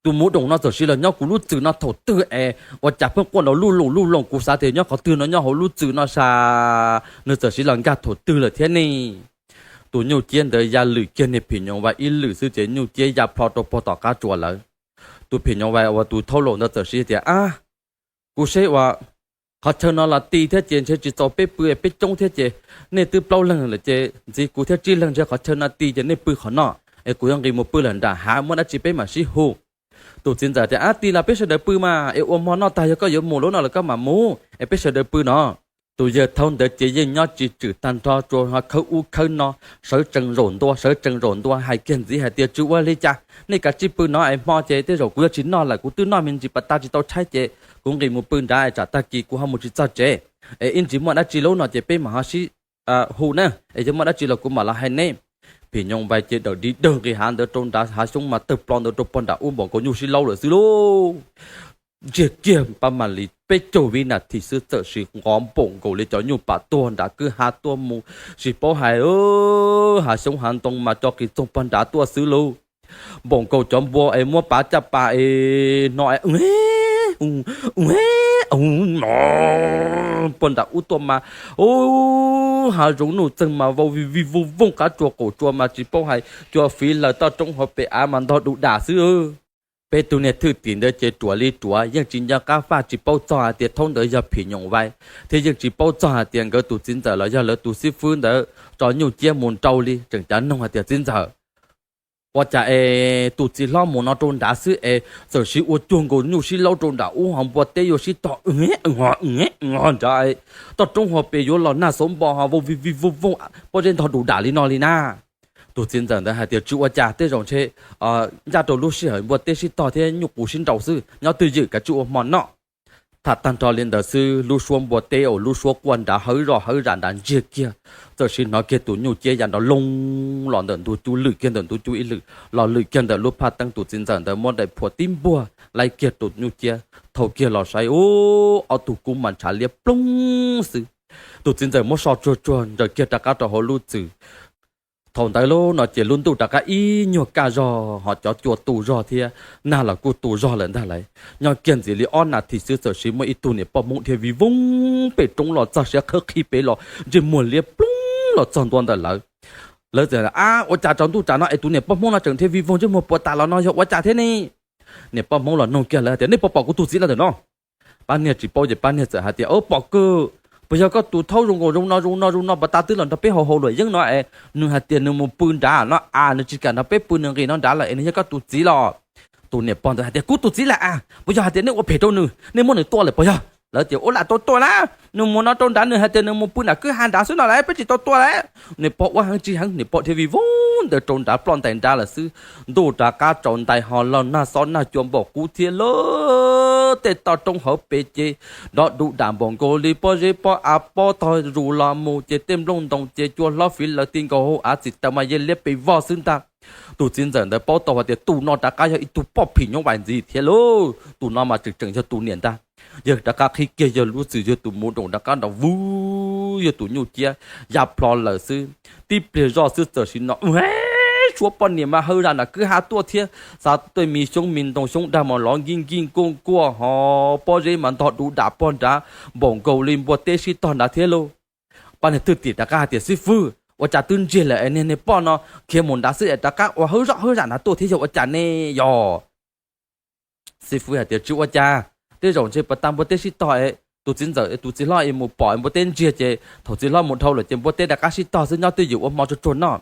Tus muv Doom no txawm siv los nyob kuv lub txwm no thaum twg es ua cas pheej quaj nrov luj loos luj loos? Kuv xav tias nyob qhov twg no nyob hauv lub txwm no sas, nws txawm siv los nkag thaum twg lawm thiab ne? Tus nyuj ciab ntawd ya lwm kiag niag phim nyooj vais ib lwm xwb ces nyuj ciab ya plho rau puag tom qab tsuas lawm. Tus phim nyooj vais uas tus thaub laus ntawd txawm siv tias, Ab, kuv saib ua qhov chaw no los ti thiab ces ntshe tsis txaus peb pw, peb coob thiab ces nej twb plaub leeg lawm ces ntxiv kuv thiab tsib leeg ntshe qhov chaw no ti ces nej pw qhov no es kuv yuav nqis mus pw lawm nram hav, muaj dab tsi peb mam sib hu. Tus txiv ntxawm tias, Ab, ti los peb sawv daws pw mas es ua hmo noj tag yog koj yuav mus lub no los koj mam mus es peb sawv daws pw no. Tus yawg thaub ntawd ces yeej nyob tsis tswm tag nrho, tsuas ho khawb ub khawb no, sawv tsees zaum ntua sawv tsees zaum ntua, hais kiag ntxiv hais tias, Tsis ua li cas, nej kav tsij pw no es hmo ces tej zaum kuv yuav tsis noj lawm, kuv twb noj me ntsis pas tas tsis tau tshaib ces kuv nqis mus pw nrad es tsam tag kis kuv ho mus tsis txog tsev es ib ntsis muaj dab tsi lub no ces peb mam ho sib hu na, es yog muaj dab tsi los kuv mam los hais neb. Phim nyooj vais ces dawm di dawg nqis hav ntawd rau nrad, hav xyoob mas tawg plo ntawd rau puag nram ub npaum nkaus nyuj sib laub lawm xwb lauj. Ntsiag kiag pab mam li peb caug vib nas this xwb txawm siv nqov npaum nkaus li cov nyuj pam tuag nrad kwj ha tuaj mus, tsis paub hais, hav xyoob hav ntoo mas co qis txoog puag nrad tuaj xwb lauj. Npaum nkaus cov npua es muab pav caj pas es no es puag nram ub tuaj mas, hav zoov nuj txeeg mas vau vij vij vooj vooj, qab tsuas qaum tsuas mas tsis paub hais, cua fiv lawm toj roob hauv pes av mas ntog du dam xwb. Peb tug niag thwj tim ntawd ces ruam li ruam, yeej tsis nco qab faj, tsis paub txog hais tias thaub ntawd yog phim nyooj vais, thiab yeej tsis paub txog hais tias nkawd tus txiv ntxawm los yog lawv tus xib fwb ntawd tso nyuj ciab mus nrau li, tseem cav noog hais tias, Txiv ntxawm, ua cas es tus txiv hlob mus no rau nrad xwb es txawm siv ua cuag nkaus nyuj sib laub rau nram ub ho npua teb yuav sib tog nrad, toj roob hauv pes yuav los nag xauv npo ho vau vij vij vooj vooj, pob zeb ntog du dam li no li na? Tus txiv ntxawm ntawd hais tias, Tsis ua cas, tej zaum ntshe ncaj rau lub sij hawm npua teb sib tog thiab nyuj qus sib nrau xwb, nyob twj ywm kav tsij ua hmo noj. Tham tag nrho li ntawd xwb, lub suab npua teb uas lub suab quaj nrad hawv zoj hawv zam nrad ntsiag kiag, txawm siv hnov kiag tus nyuj ciab ya nrov loo los ntawm ntug cub, lwm kiag ntawm ntug cub ib lwm, los lwm kiag ntawm lub phaj teeb. Tus txiv ntxawm ntawd muab daim phuam tib npuag laij kiag tus nyuj ciab, thau kiag los saib, ub, ob tug kub mas ntshav liab ploog xwb. Tus txiv ntxawm muab so tsuag tsuag ntsaws kiag rov qab rau hauv lub txwm. Thaum ntawd lub no ces lub ntuj rov qab ib nyuag kaj zog ho cov cua tu zog thiab nag los kuj tu zog lawm ntag lauj. Nyob kiag ntxiv li ob nas this xwb txawm siv muaj ib tug niam poj Hmoob dhia vij voog pem roob los txog siav qhawb qhib pem los ntsej muag liab ploog los txog ntua ntawm lawv. Lawv txawm, Ab, ua cas tsaus ntuj tsam no es tus niam poj Hmoob no tseem dhia vij voog ntsej muag puas tas los no yog ua cas thiab ne? Niam poj Hmoob los noog kiag lawv tias, Nej puas pom kuv tus txiv lawm ntawm no? Pab niag tsis paub ces pab niag txawm hais tias, Pom kawg, puas yog koj tus thaub zoo nkaus zoo no zoo no zoo no puas tas twb los nrog peb haus haus luam yeeb no es nws hais tias nws mus pw nrad no as, nws tsis kam nrog peb pw, nws nqis no nrad lawm es nws yog koj tus txiv los? Tus niam pog ntawd hais tias, Kuv tus txiv lawm as, puas yog hais tias nej ua phem rau nws, nej muab nws tua lawm puas yog? Lawv tias, Ua lam tau tua na, nws mus no rau nrad nws hais tias nws mus pw nram kwj ha nrad xwb no las, peb tsis tau tua las. Niam pog ua heev tsis heev, niam pog dhia vij voog ntawd rau nrad ploj ntais nrad lawm xwb. Ntuj rov qab tsaus ntais ho los nag xob nag cua npaum qub thiab lauj. Tej toj roob hauv pes ces nrov du dam npaum nkaus li pob zeb pob av pob tog zus los mus ces tej nplooj ntoos ces cua hlob fiv lawv ti nkaus hauv av, txim taws mas yeej liab pes vog xwb ntag. Tus txiv ntxawm ntawd paub tau hais tias tus no rov qab yog ib tug poj phim nyob vais ntxiv thiab lauj, tus no mas tseem tseem yog tus niam ntag. Yawg rov qab qhib kiag yawg lub txwm, yawg tus mus doom rov qab nrov vwg, yawg tus nyuj ciab ya plho lawm xwb. Tib pliag zoj xwb txawm sim no suab poj niam mas hawv zam nram kwj ha tuaj thiab, xav tuaj mi xyoob mi ntoo xyoob dag mas lov nkij nkij nkuaj nkuaj ho pob zeb mas ntog du dam pog nrad npaum nkaus li npua teb sib tog nrad thiab lauj. Pab niag thwj tim rov qab hais tias, Xib fwb, ua cas twb ntsiag lawm es niag niag poj no khiav mus nrad xwb es rov qab ua hawv zoj hawv zam nrad tuaj thiab yog ua cas ne yog? Xib fwb hais tias, Tsis ua cas, tej zaum ntshe puas tas npua teb sib tog es tus txiv ntxawm tus txiv hlob es mus pom npua teb ntsiag ces thaum txiv hlob mus dhau lawm ces npua teb rov qab sib tog xwb, nyob twj ywm ua hmo tsuag tsuag noj.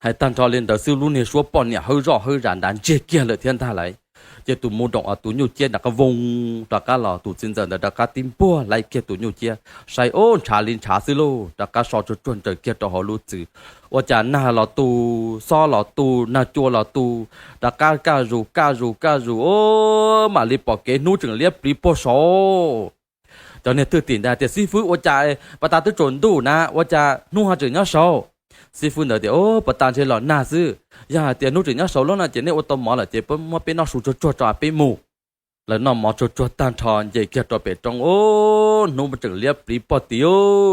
Hais tag nrho li ntawd xwb lub niag suab poj niam hawv zoj hawv zam nrad ntsiag kiag lawm thiab ntag lauj. Ces tus mus doom tus nyuj ciab rov qab voos rov qab los, tus txiv ntxawm ntawd rov qab tib npuag laib kiag tus nyuj ciab, saib ub ntshav li ntshav xwb lauj, rov qab so tsuag tsuag ntsaws kiag rau hauv lub txwm. Ua cas nag los tu, xob los tu, nag cua los tu, rov qab kaj zus kaj zus kaj zus, ub, mam li pom kev hnub tseem liab pliv puag saud. Cov niag thwj tim ntawd tias, Xib fwb, ua cas pas tas twb tsaus ntuj na, ua cas hnub ho tseem nyob saud? Xib fwb ntawd tias, Ub, pas tas ntshe los nag xwb. Yog hais tias hnub tseem nyob saud lawm no ces nej ua tau mov lawm ces muab peb noj su tsuag tsuag tso peb mus. Lawv noj mov tsuag tsuag tag nrho nce kiag rau pem roob, ub, hnub tseem liab pliv puag tid,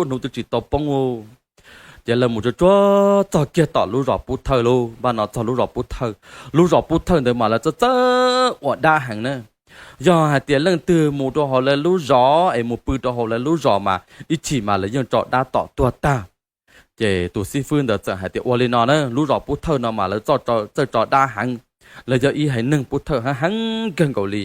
hnub twb tsis tau poob. Ces lawv mus tsuag tsuag txog kiag tom lub zos Pub Thawj lauj. Npaj no txog lub zos Pub Thawj, lub zos Pub Thawj ntawd mas lawv txawj txawj ua dab heev na. Yog hais tias leej twg mus rau hauv lawv lub zos es mus pw rau hauv lawv lub zos mas ib chim mas lawv yeej tso dab tom tuag tag. Ces tus xib fwb ntawd txawm hais tias, Ua li no na, lub zos Pub Thawj no mas lawv txawj tso dab heev, lawv yog ib haiv neeg Pub Thawj heev heev kawg nkaus li.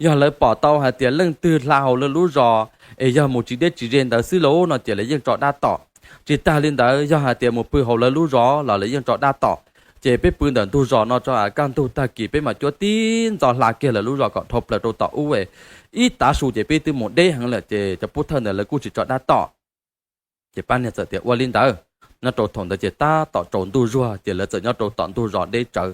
Yog lawv pom tau hais tias leej twg hla hauv lawv lub zos es yog mus tsis deb tsis ze ntawd xwb lauj no ces lawv yeej tso dab tom. Tsis tag li ntawd, yog hais tias mus pw hauv lawv lub zos los lawv yeej tso dab tom. Ces peb pw ntawm ntug zos no tso, kaj ntug tag kis peb mam cuab tib ntxov hla kiag lawv lub zos kom dhau plaws rau tom ub, ib tav su ces peb twb mus deb heev lawm. Ces cov Pub Thawj ntawd lawv kuj tsis tso dab tom. Ces pab niag txawm tias, Ua li ntawd. Nyob rau thaum ntawd ces tab tom tsaus ntuj zuag ces lawv txawm nyob rau tom ntug zos deb tsawv.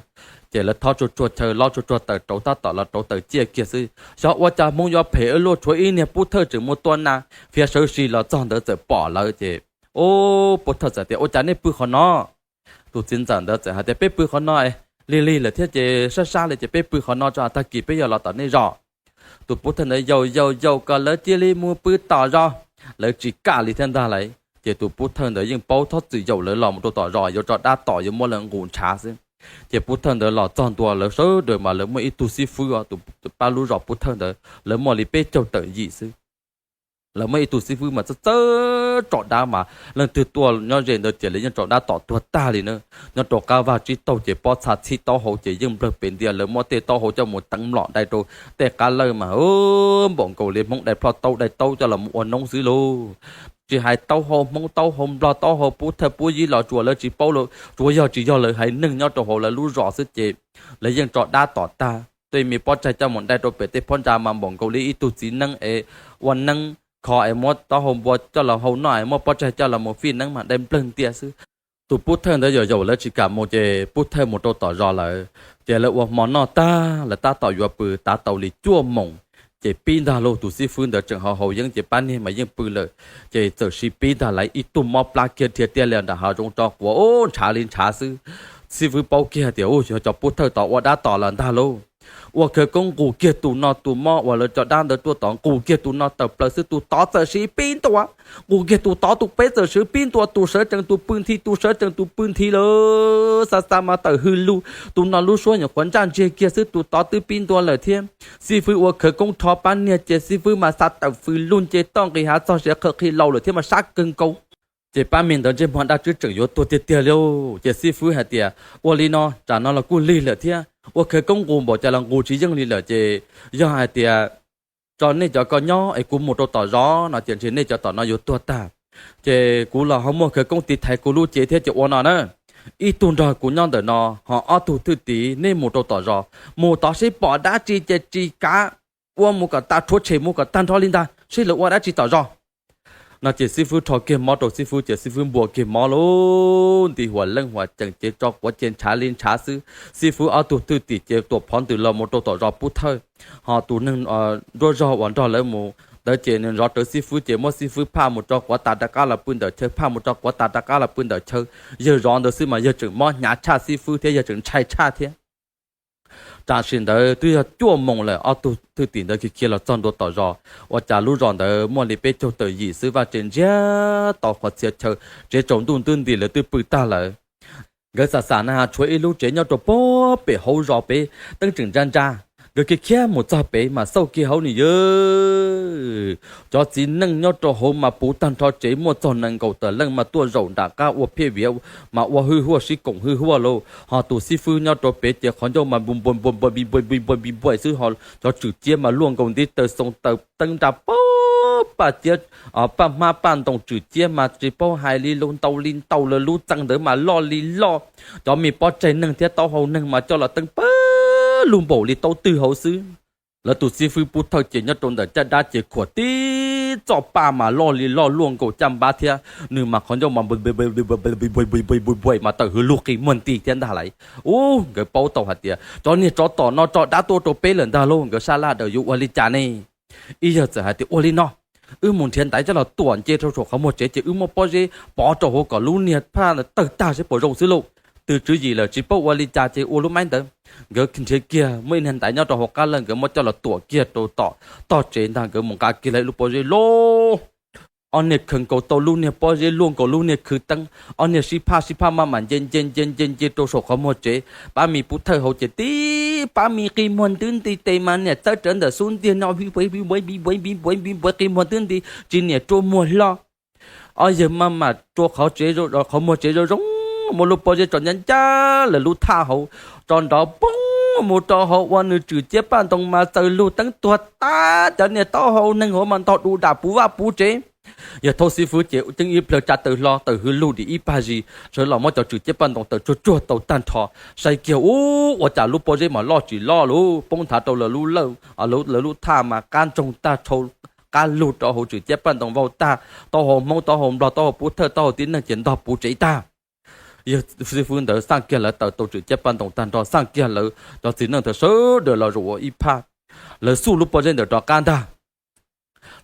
Ces lawv thob tsuag tsuag chaw, lob tsuag tsuag taws rauv tab tom los rauv taws ciaj kiag xwb, xyov ua cas hmoov yuav phem ua luaj, tshuav ib niag Pub Thawj tseem mus tua nas fiav sawv si los txog ntawd txawm pom lawv ces, Ub, Pub Thawj txawm tias, Ua cas nej pw qhov no? Tus txiv ntxawm ntawd txawm hais tias, Peb pw qhov no lig lig lawm thiab ces sab sab li ces peb pw qhov no tso, tag kis peb yuav los tom nej zos. Tus Pub Thawj ntawd yaum yaum yaum kom lawv cia li mus pw tom zos, lawv tsis kam li thiab ntag lauj. Ces tus Pub Thawj ntawd yeej paub txhob txwm yaum lawv los mus rau tom zos, yuav tso dab tom yuav muab lawv nqus ntshav xwb. Ces Pub Thawj ntawd los txog ntua lawv sawv daws mas lawv muaj ib tug xib fwb, tus pab lub zos Pub Thawj ntawd lawv muaj li peb caug tawm yim xwb. Lawv muaj ib tug xib fwb mas txawj txawj tso dab mas leej twg tuaj nyob ze ntawd ces lawv yeej tso dab tom tuag tag li na. Nyob rau qab vaj tsib taug ces pob txha txhib taub hau ces yeej nplawg pes ntia, lawv muab tej taub hau coj mus teev mlom dai rau tej qab lawj mas npaum nkaus li Hmoob dai plho taub dai taub coj los mus ua noob xwb lauj. Tsis hais taub hau Hmoob, taub hau Nplog, taub hau Pub Thawj Pub Yib los tsuas lawv tsis paub, tsuas yog tsis yog lawv haiv neeg nyob rau hauv lawv lub zos xwb ces lawv yeej tso dab tom tag. Tej me pob tsaig coj mus dai rau pem tej phab ntsa mas npaum nkaus li ib tug txiv neeb es ua neeb kho es muab taub hau npua coj los hau noj es muab pob tsaig coj los mus fij neeb mas dai nplawg ntia xwb. Tus Pub Thawj ntawd yaum yaum lawv tsis kam mus ces Pub Thawj mus rau tom zos lawm. Ces lawv ua hmo noj tag lawv tab tom yuav pw tav tau li cuaj moos ces pib ntag lauj. Tus xib fwb ntawd tseem haus haus yeeb ces pab niag mas yeej pw lawm. Ces txawm sib pib ntag lawv ib tug mob plab kiag dhia tiag li nram hav zoov tso quav ub ntshav li ntshav xwb. Xib fwb paub kiag tias, Ub, yog cov Pub Thawj tod ua dab tom lawm ntag lauj. Ua khawv koob nqus kiag tus no tus mob uas lawv cov dab ntawd tuaj tod, nqus kiag tus no tawm plaws xwb, tus tod txawm sib pib ntua. Nqus kiag tus tod, tus peb txawm sib pib ntua, tus sawv tsees tus pw nthi, tus sawv tsees tus pw nthi lawm. Xa xa mas tawm hws lug, tus no lub suab nyuam qhuav ntsaj ntsiag kiag xwb, tus tod twb pib ntua lawm thiab. Xib fwb ua khawv koob rho pab niag ces xib fwb mas xa tawm fws lug nce toj nqis hav txog siav qhawv qhi laus lawm thiab mas sab kawg nkaus. Ces pab me ntawd ntsej muag dab tswb tseem yuav tuag tiag tiag li. Ces xib fwb hais tias, Ua li no, tsam no los kuj lig lawm thiab, ua khawv koob nqus npaum cas los nqus tsis yeej li lawm ces yog hais tias tso nej cov ko nyob es kuv mus rau tom zos no ces ntshe nej cov tom no yuav tuag tag. Ces kuv los ho muaj khawv koob tiv thaiv kuv lub cev thiab ces ua no na, ib tug nrog kuv nyob ntawm no, ho ob tug thwj tim nej mus rau tom zos, mus tod seb pom dab tsi ces tsis kav, ua mus kom tas, rhuav tshem mus kom tag nrho li ntag seb lawv ua dab tsi tom zos. No ces xib fwb rho kiag mob rau xib fwb ces xib fwb npua kiag mob lauj, nti huam leej huam ceem ces tso quav ces ntshav li ntshav xwb. Xib fwb ob tug thwj tim ces tuam phov ntws los mus rau tom zos Pub Thawj, ho tus neeg nruab zog uas nrog lawv mus ntawd ces nws zov rawv xib fwb ces muab xib fwb phaj mus tso quav tas rov qab los pw ntawm chaw, phaj mus tso quav tas rov qab los pw ntawm chaw. Yawg zov ntawd xwb mas yawg tseem mob hnyav tshaj xib fwb thiab yawg tseem ntshai tshaj thiab. Tam sim ntawd twb yog cuaj moos lawm, ob tug thwj tim ntawd khiav khiav los txog ntua tom zos, ua cas lub zos ntawd muaj li peb caug tawm yim xwb, vaj tsev ntsiag to qhov txhia chaw, tsev tsaus ntuj ntub nti lawv twb pw tag lawm. Nkawd xam xam na has tshuav ib lub tsev nyob rau pem hauv zos pem, teeb tseem ntsa ntsa. Nkawd khiav khiav mus txog pem mas xauj kiag hauv ni yawg, cov txiv neej nyob rau hauv mas puv tag nrho tsev, muaj txog nees nkaum tawm leej mas tuaj zaum nram qab ua phiaj viav mas ua hwj huaj sib koom hwj huaj lauj. Ho tus xib fwb nyob rau pem ces qhov ncauj mas npu npua npua npua npua npua npua xwb, ho cov tswm ciab mas luaj nkaus ntiv taw xoo taw teeb nra pag, paj ciab, paj hmab paj ntoos, tswm ciab mas tsis paub hais li lus ntau li ntau, lawv lub txee ntawd mas loj li loj. Cov me pob tsaig neeg thiab taub hau neeg mas coj los teeb pag lug npaum li taub twg hauv xwb. Lawv tus xib fwb pub thawj ces nyob rau ntawm caj dab ces khuam tib txoj paj mas loj li loj luaj nkaus caj npab thiab nws mas qhov ncauj mas npuais mas tawm hws lug qi muag nti thiab ntag lauj. Ub, nkawd paub tau hais tias cov niag tsov tom no tso dab tuaj rau peb lawm ntag lauj, nkawd sab laj daws yuav ua li cas ne? Ib yawg txawm hais tias ua li no, wb mus nrhiav ntaiv coj los tuam nce rau saum qhov muag tsev ces wb muab pob zeb pov rau hauv kom lub niag phaj tawg tag seb puas zoo xwb lauj. Twb tswv yim lawm tsis paub ua li cas ces ua lub maib ntawd. Nkawd nrhiav kiag muaj ib niag ntaiv nyob rau hauv qab lawm, nkawd muab coj los tuam kiag rau tom tog tsev ntag, nkawd mus nqa kiag lawm ib lub pob zeb loj. Ob niag khaws nkaus tau lub niag pob zeb luaj nkaus lub niag khw teeb, ob niag sib phaj sib phaj maj mam nce nce nce nce nce rau saum qhov muag tsev. Pab Mis pub thawj hauv ces tib pab Mis qi muag ntwb nti tes mas niam txawb rawv ntawm xub ntiag no, qi muag ntwb nti, tsis niam rua muag hlo. Ob yawg maj mam rua qhov tsev, qhov muag tsev zoo zoo, muab lub pob zeb tso ncaj ncaj lawv lub thaj hauv, tso nrov poob mus rau hauv ua nws Tswm Ciab Paj Ntoo mas txawm lug teeb tuag tag, cov niag taub hau neeg hauv mas ntog du dam puv vaj puv tsev. Yawg Thaub xib fwb ces ceeb ib plawg tsa taws hlo tawm hws lug dim ib pag zis sawv los muab cov Tswm Ciab Paj Ntoo tawm tsuag tsuag tau tag nrho. Saib kiag ub, ua cas lub pob zeb mas loj tsis loj lauj, poob nthav rau lawv lub lawj, lawv lub thaj mas qab ntsoog tag, qab lug rau hauv Tswm Ciab Paj Ntoo vau tag, taub hau Hmoob, taub hau Nplog, taub hau pub thawj, taub hau tib neeg ces ntog puv tsev tag. Yawg xib fwb ntawd xaj kiag lawv tawm tau Tswm Ciab Paj Ntoo tag nrho, xaj kiag lawv cov txiv neej ntawd sawv daws los zaum ua ib phaj. Lawv xuj lub pob zeb ntawd rov qab ntag.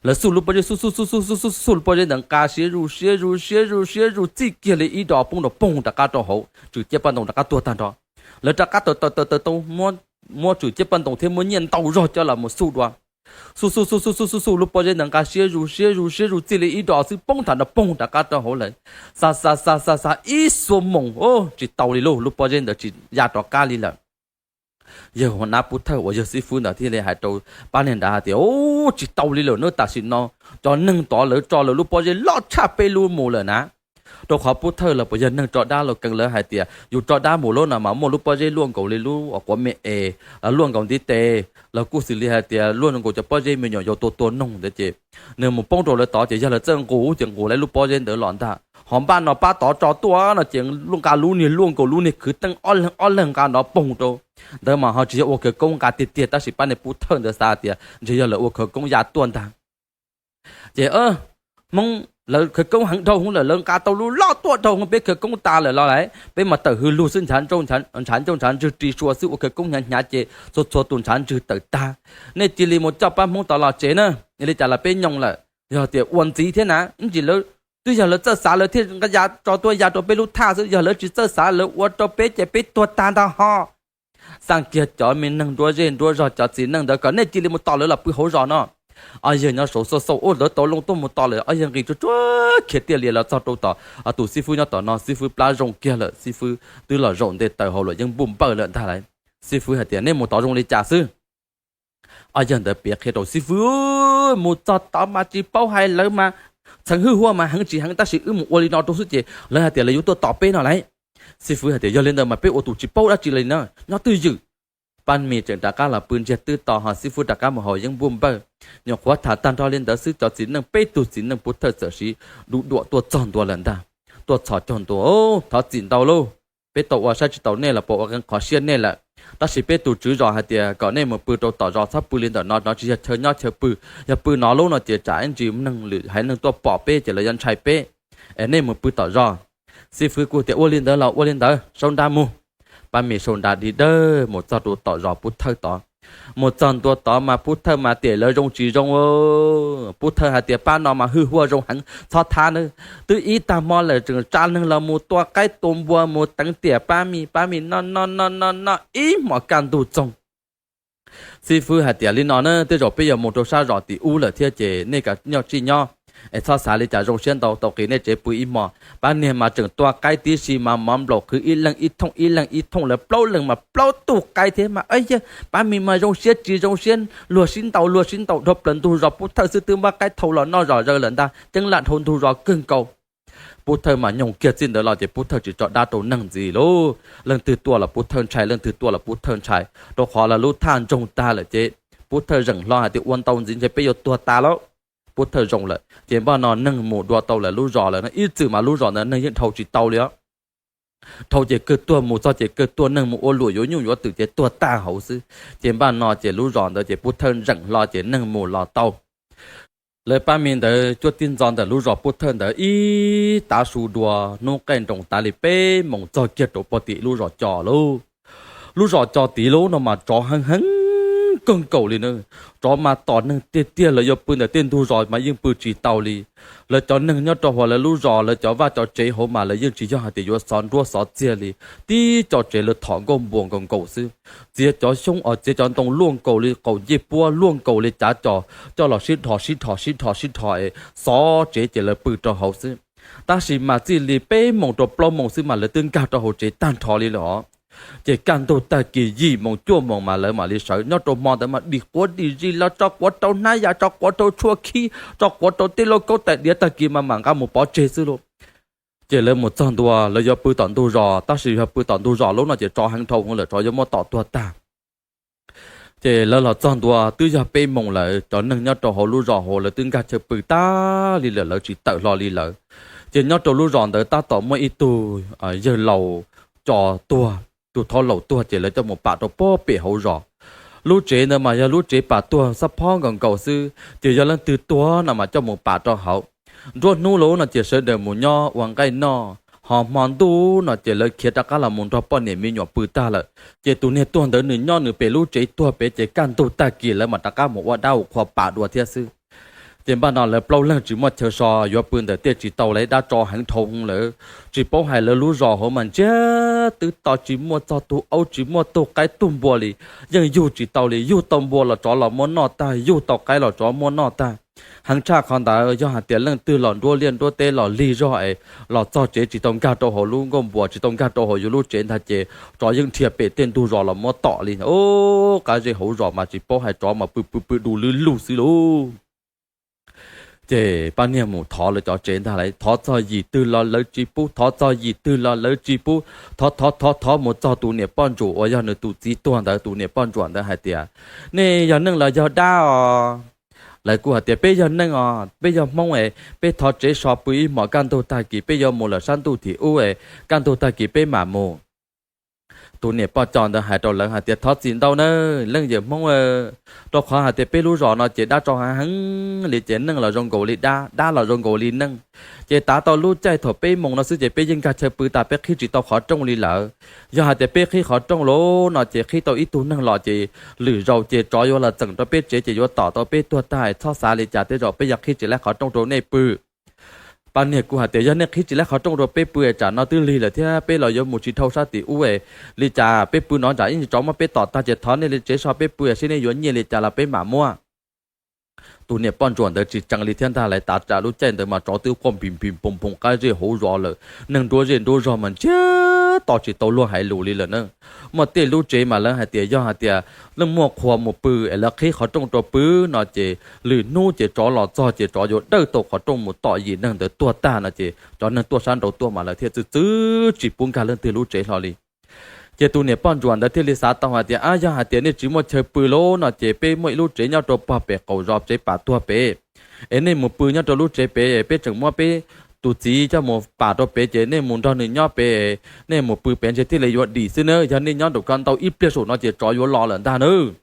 Lawv xuj lub pob zeb, xuj xuj xuj xuj xuj xuj lub pob zeb ntawd nqa siab zuj siab zuj siab zuj siab zuj txij kiag li ib dos poob rau poog rov qab rau hauv, Tswm Ciab Paj Ntoo rov qab tuag tag nrho. Lawv rov qab tawm tawm tawm tau muab Tswm Ciab Paj Ntoo thiab muab nyiaj ntau zog coj los mus xuj dua. Xuj xuj xuj xuj xuj xuj xuj lub pob zeb ntawd nqa siab zuj siab zuj siab zuj txij li ib dos xwb poob thav nrho poog rov qab rau hauv lawm. Xa xa xa xa xa ib xuab moos, tsis tau li lauj, lub pob zeb ntawd tsis ya rov qab li lawm. Yawg Huas Nab Pub Thawj uas yog xib fwb ntawd thiaj li hais rau pab neeg nrad hais tias, Ub, tsis tau li lawm na, tam sim no cov neeg tod lawv tso lawv lub pob zeb loj tshaj peb lub mus lawm na. Rau qhov Pub Thawj los puas yog neeg tso dab los keev, lawv hais tias yus tso dab mus lub no mas muaj lub pob zeb luaj nkaus li lub quav me es, luaj nkaus ntiv tes, los kuj xws li hais tias luaj nkaus cov pob zeb me nyuam yaus tua tua noog ntawd ces nws mus poob rau lawv tod ces yog lawv txawj nqus ces nqus lawv lub pob zeb ntawd los ntag. Ho npaj no pab tod tso tuaj no ces nqa lub niag luaj nkaus lub niag khwv teeb ob leeg ob leeg nqa nrov poog rau. Ntawd mas ho tsis yog ua khawv koob nqa tiag tiag tab sis pab niag Pub Thawj ntawd xav tias ntshe yog lawv ua khawv koob ya tuaj ntag. Ces Hmoob lawv khawv koob heev dhau hwv lawm, lawv nqa tau lub loj tuaj dhau hwv, peb khawv koob tas lawm los lawm, peb mas tawm hws lug xwb, ntshav ncauj ntshav ntswg ris sua xwb, ua khawv koob hnyav hnyav ces txhua txhua tus ntshav ntswg tawm tag. Nej cia li mus coj pab Hmoob tod los tsev na, li cas los peb nyoog lawm. Yog tias ua ntxiv thiab na, ib ntsis lawv twb yog lawv txawj xav lawv thiaj ya tso tuaj ya rau peb lub thaj xwb, yog lawv tsis txawj xav lawv ua rau peb ces peb tuag tag ntag ho. Xaj kiag cov me neeg nruab zej nruab zog cov txiv neej ntawd kom nej cia li mus tos lawv los pw hauv zos no. Ob yawg nyob saud xauj xauj ua lawv tau loo tuaj mus tos lawm, ob yawg nqis tsuag tsuag khiav tiaj li los txog rau tom tus xib fwb nyob tom no, xib fwb plab zoo kiag lawm, xib fwb twb los zaum nte taws hauv lawm yeej npuj npawj lawm ntag lauj. Xib fwb hais tias, Nej mus tod zoo li cas xwb? Ob yawg ntawd piav qhia rau xib fwb, Mus txog tod mas tsis paub hais, lawv mas txheev hwj huaj mas heev tsis heev tab sis wb mus ua li no rau xwb ces lawv hais tias lawv yuav tuaj tos peb no lauj. Xib fwb hais tias, Yog li ntawd mas peb ua tus tsis paub dab tsi li na, nyob twj ywm. Pab Mis tseem rov qab los pw ntsiag twb to ho xib fwb rov qab mus haus yeeb npuj npawj. Nyuam qhuav tham tag nrho li ntawd xwb cov txiv neej peb tug txiv neej Pub Thawj txawm siv du duam tuaj txog ntua lawm ntag. Tuaj txhos caug ntua, Thov txim ntau lauj, peb tau ua saib tsis taus nej los puas ua qee qhov siab nej lawm. Tab sis peb tus tswv zos hais tias kom nej mus pw rau tom zos, txhob pw li ntawm no, no tsis yog chaw nyob chaw pw. Yog pw no lub no ces tsam ib ntsis neeg lwm haiv neeg tuaj pom peb ces lawv yuav ntshai peb. Es nej mus pw tom zos. Xib fwb kuj tias, Ua li ntawd los ua li ntawd, sau nra mus. Pab Mis sau nra dig dawg mus txog rau tom zos Pub Thawj tod. Mus txog ntua tod mas Pub Thawj mas tiam lawv zoo tsis zoo. Pub Thawj hais tias, Pab no mas hwj huaj zoo heev, txhob thab nawb. Twb ib tag hmo lawm tseem tsa neeg los mus tua qaib tua npua mus teev tiam Pab Mis, Pab Mis noj noj noj noj noj ib hmos kaj ntug txoog. Xib fwb hais tias, Li no na, tej zaum peb yuav mus rau sab zos tim ub lawm thiab ces nej kav nyob tsij nyob, es txhob xav li cas, zoo siab ntau, tau qiv nej tsev pw ib hmos. Pab niag mas tseem tua qaib tib si mas mov nplaum qhwv ib leeg ib thooj ib leeg ib thooj, lawv plaub leeg mas plaub tug qaib thiab mas, Yog Pab Mis mas zoo siab tsis zoo siab, luag sib ntaus luag sib ntaus dhau plaws ntug zos, Pub Thawj xwb twb muab qaib thau los noj zom zaws lawm ntag, ceeb laj dhau ntug zos kawg nkaus. Pub Thawj mas nyoog kiag txij ntawd los ces Pub Thawj tsis tso dab rau neeg ntxiv lauj. Leej twg tuaj los Pub Thawj ntshai, leej twg tuaj los Pub Thawj ntshai, rau qhov lawv lub thaj ntsoog tag lawm ces Pub Thawj zeem hlo hais tias, Ua ntau ntxiv ntshe peb yuav tuag tas lauj. Pub Thawj zoo lawm ces npaj no neeg mus dua tau lawv lub zos lawm no, ib txwm mas lub zos ntawd neeg yeej dhau tsis tau li os. Dhau ces kawg tuag, mus txog ces kawg tuag, neeg mus ua luam yuav nyuj yuav twm ces tuag tag hauv xwb. Ces npaj no ces lub zos ntawd ces pub thawj ntseem hlo ces neeg mus los tau. Lawv pab me ntawd cuab tib ntxo ntawm lub zos pub thawj ntawd ib tav su dua, hnub qaij nroos tav li peb moos txog kiag rau pog tim lub zos co lauj. Lub zos co tid lauj no mas tsov heev heev kawg nkaus li na. Tsov mas tom neeg tiag tiag, lawv yuav pw ntawm tej ntug zos mas yeej pw tsis tau li. Lawv cov neeg nyob rau hauv lawv lub zos, lawv cov vaj cov tsev hauv mas lawv yeej tsis yog hais tias yuav xov nruab xov txiag li. Tib co tsev lawv thom nkauj npuas nkaus nkaus xwb. Txiav cov xyoob os, txiav cov ntoo luaj nkaus li qaum ncej puab, luaj nkaus li cav cos, coj los sib dhos sib dhos sib dhos sib dhos es xov tsev ces lawv pw rau hauv xwb. Tab sis mas txij li peb moos rau plaub moos xwb mas lawv twb nkag rau hauv tsev tag nrho li lawm os. Ces kaj ntug tag kis yim moos cuaj moos mas lawv mam li sawv. Nyob rau hmo ntawd mas dim quav dim zis los tso quav rau hnab yas, tso quav rau tshuaj khib, tso quav rau tej lauj kaub tais diav, tag kis mas mam nqa mus pov tseg xwb lauj. Ces lawv mus txog ntua, lawv yuav pw tom ntug zos, tab sis yog pw tom ntug zos lauj no ces tsov heev dhau hwv lawm, tsov yuav muab tom tuag tag. Ces lawv los txog ntua twb yog peb moos lawm, cov neeg nyob rau hauv lub zos hauv lawv twb nkag chaw pw tag li lawm, lawv tsis tawm hlo li lawm. Ces nyob rau lub zos ntawd tab tom muaj ib tug yawg laus co tuag, tus thab laus tuag ces lawv coj mus pam rau pog pem hauv zos. Lub tsev ntawd mas yog lub tsev pam tuag xab phob nkaus nkaus xwb, ces yog leej twg tuag no mas coj mus pam rau hauv. Nruab hnub lauj no ces sawv daws mus nyob ua nqaij noj, ho hmo ntuj no ces lawv khiav rov qab los mus nrog poj niam me nyuam pw tag lawm. Ces tus niag tuag ntawd nws nyob nws pem lub tsev tuag pem, ces kaj ntug tag kis lawv mam rov qab mus ua dab ua qhua pam dua thiab xwb. Ces npaj no lawv plaub leeg tsis muaj chaw so, yuav pw ntawm tej tsis tau li, dab tsov heev dhau lawm. Tsis paub hais lawv lub zos hauv mas ntsiag twb to, tsis muaj txog tus aub, tsis muaj tug qaib tug npua li, yeej yug tsis tau li. Yug tau npua los tsov los muab noj tag, yug tau qaib los tsov muab noj tag. Heev tshaj qhov ntawd yog hais tias leej twg los nruab liaj nruab teb los lig zog es los txog tsev tsis tau nkag rau hauv lub nkuaj npua, tsis tau nkag rau hauv yus lub tsev ntag ces tsov yeej dhia pem tej ntug zos los muab tom li. Qab zej hauv zos mas tsis paub hais, tsov mas pw pw pw du lug lug xwb lauj. Ces pab niag mus thov lawv cov tsev ntag lauj, thov txog yim twg los lawv tsis pub, thov txog yim twg los lawv tsis pub, thov thov thov thov mus txog tus niam poj ntsuam uas yog nws tus txiv tuag ntawd. Tus niam poj ntsuam ntawd hais tias, Nej yog neeg los yog dab os? Lawv kuj hais tias, Peb yog neeg os, peb yog Hmoob es peb thov tsev so pw ib hmos, kaj ntug tag kis peb yuav mus lawm sab ntuj tim ub es kaj ntug tag kis peb mam mus. Tus niam poj ntsuam ntawd hais rau lawv hais tias, Thov txim ntau nawb leej yawm Hmoob, rau qhov hais tias peb lub zos no ces dab tsov heev heev li, ces neeg los zoo nkaus li dab, dab los zoo nkaus li neeg. Ces tav tau lub caij thaum peb moos no xwb ces peb yeej nkag chaw pw tas, peb qhib tsis tau qhov rooj li lawm. Yog hais tias peb qhib qhov rooj lauj no ces qhib tau ib tug neeg los ces lwm zaus ces tsov yuav los txeem rau peb tsev ces yuav tom tau peb tuag tag. Txhob xav li cas, tej zaum peb yog qhib tsis laib qhov rooj rau nej pw. Pab niag kuj hais tias, Yog nej qhib tsis laib qhov rooj rau peb pw, tsam no twb lig lawm thiab, peb los yuav mus tsis dhau sab tim ub es, li cas peb pw no tsam ib tsov muab peb tom tag, ces thov nej li tsev so peb pw, seb nej yuav nyiaj li cas los peb mam muab. Tus niam poj ntsuam ntawd tsis tseev li thiab ntag lauj. Tav tsam lub caij ntawd mas tsov twb quaj npis npis npoos npoos qab zej hauv zos lawm, neeg nruab zej nruab zog mas ntsiag to tsis tau luag hais lus li lawm na. Muaj tej lub tsev mas lawv hais tias yog hais tias leej muaj qhua mus pw es lawv qhib qhov rooj rau pw no ces lwm hnub ces tsov los txog ces tsov yuav dawj tau qhov rooj mus tom yim neeg ntawd tuag tag no ces cov neeg tuaj sab nraud tuaj mas lawv thiaj txwv txwv tsis pub nkag leej twg lub tsev hlo li. Ces tus niam poj ntsuam ntawd thiaj li xav tau hais tias, Ab, yog hais tias nej tsis muaj chaw pw lauj no ces peb muaj ib lub tsev nyob rau pog pem qaum zos, tsev pam tuag pem, es nej mus pw nyob rau lub tsev pem, peb tseem muab peb tus txiv coj mus pam rau pem ces nej mus nrog nws nyob pem, nej mus pw pem ntshe thiaj li yuav dim xwb nawb. Yog nej nyob nraum ko ntau ib pliag saum no ces tsov yuav los lawm ntag nawb.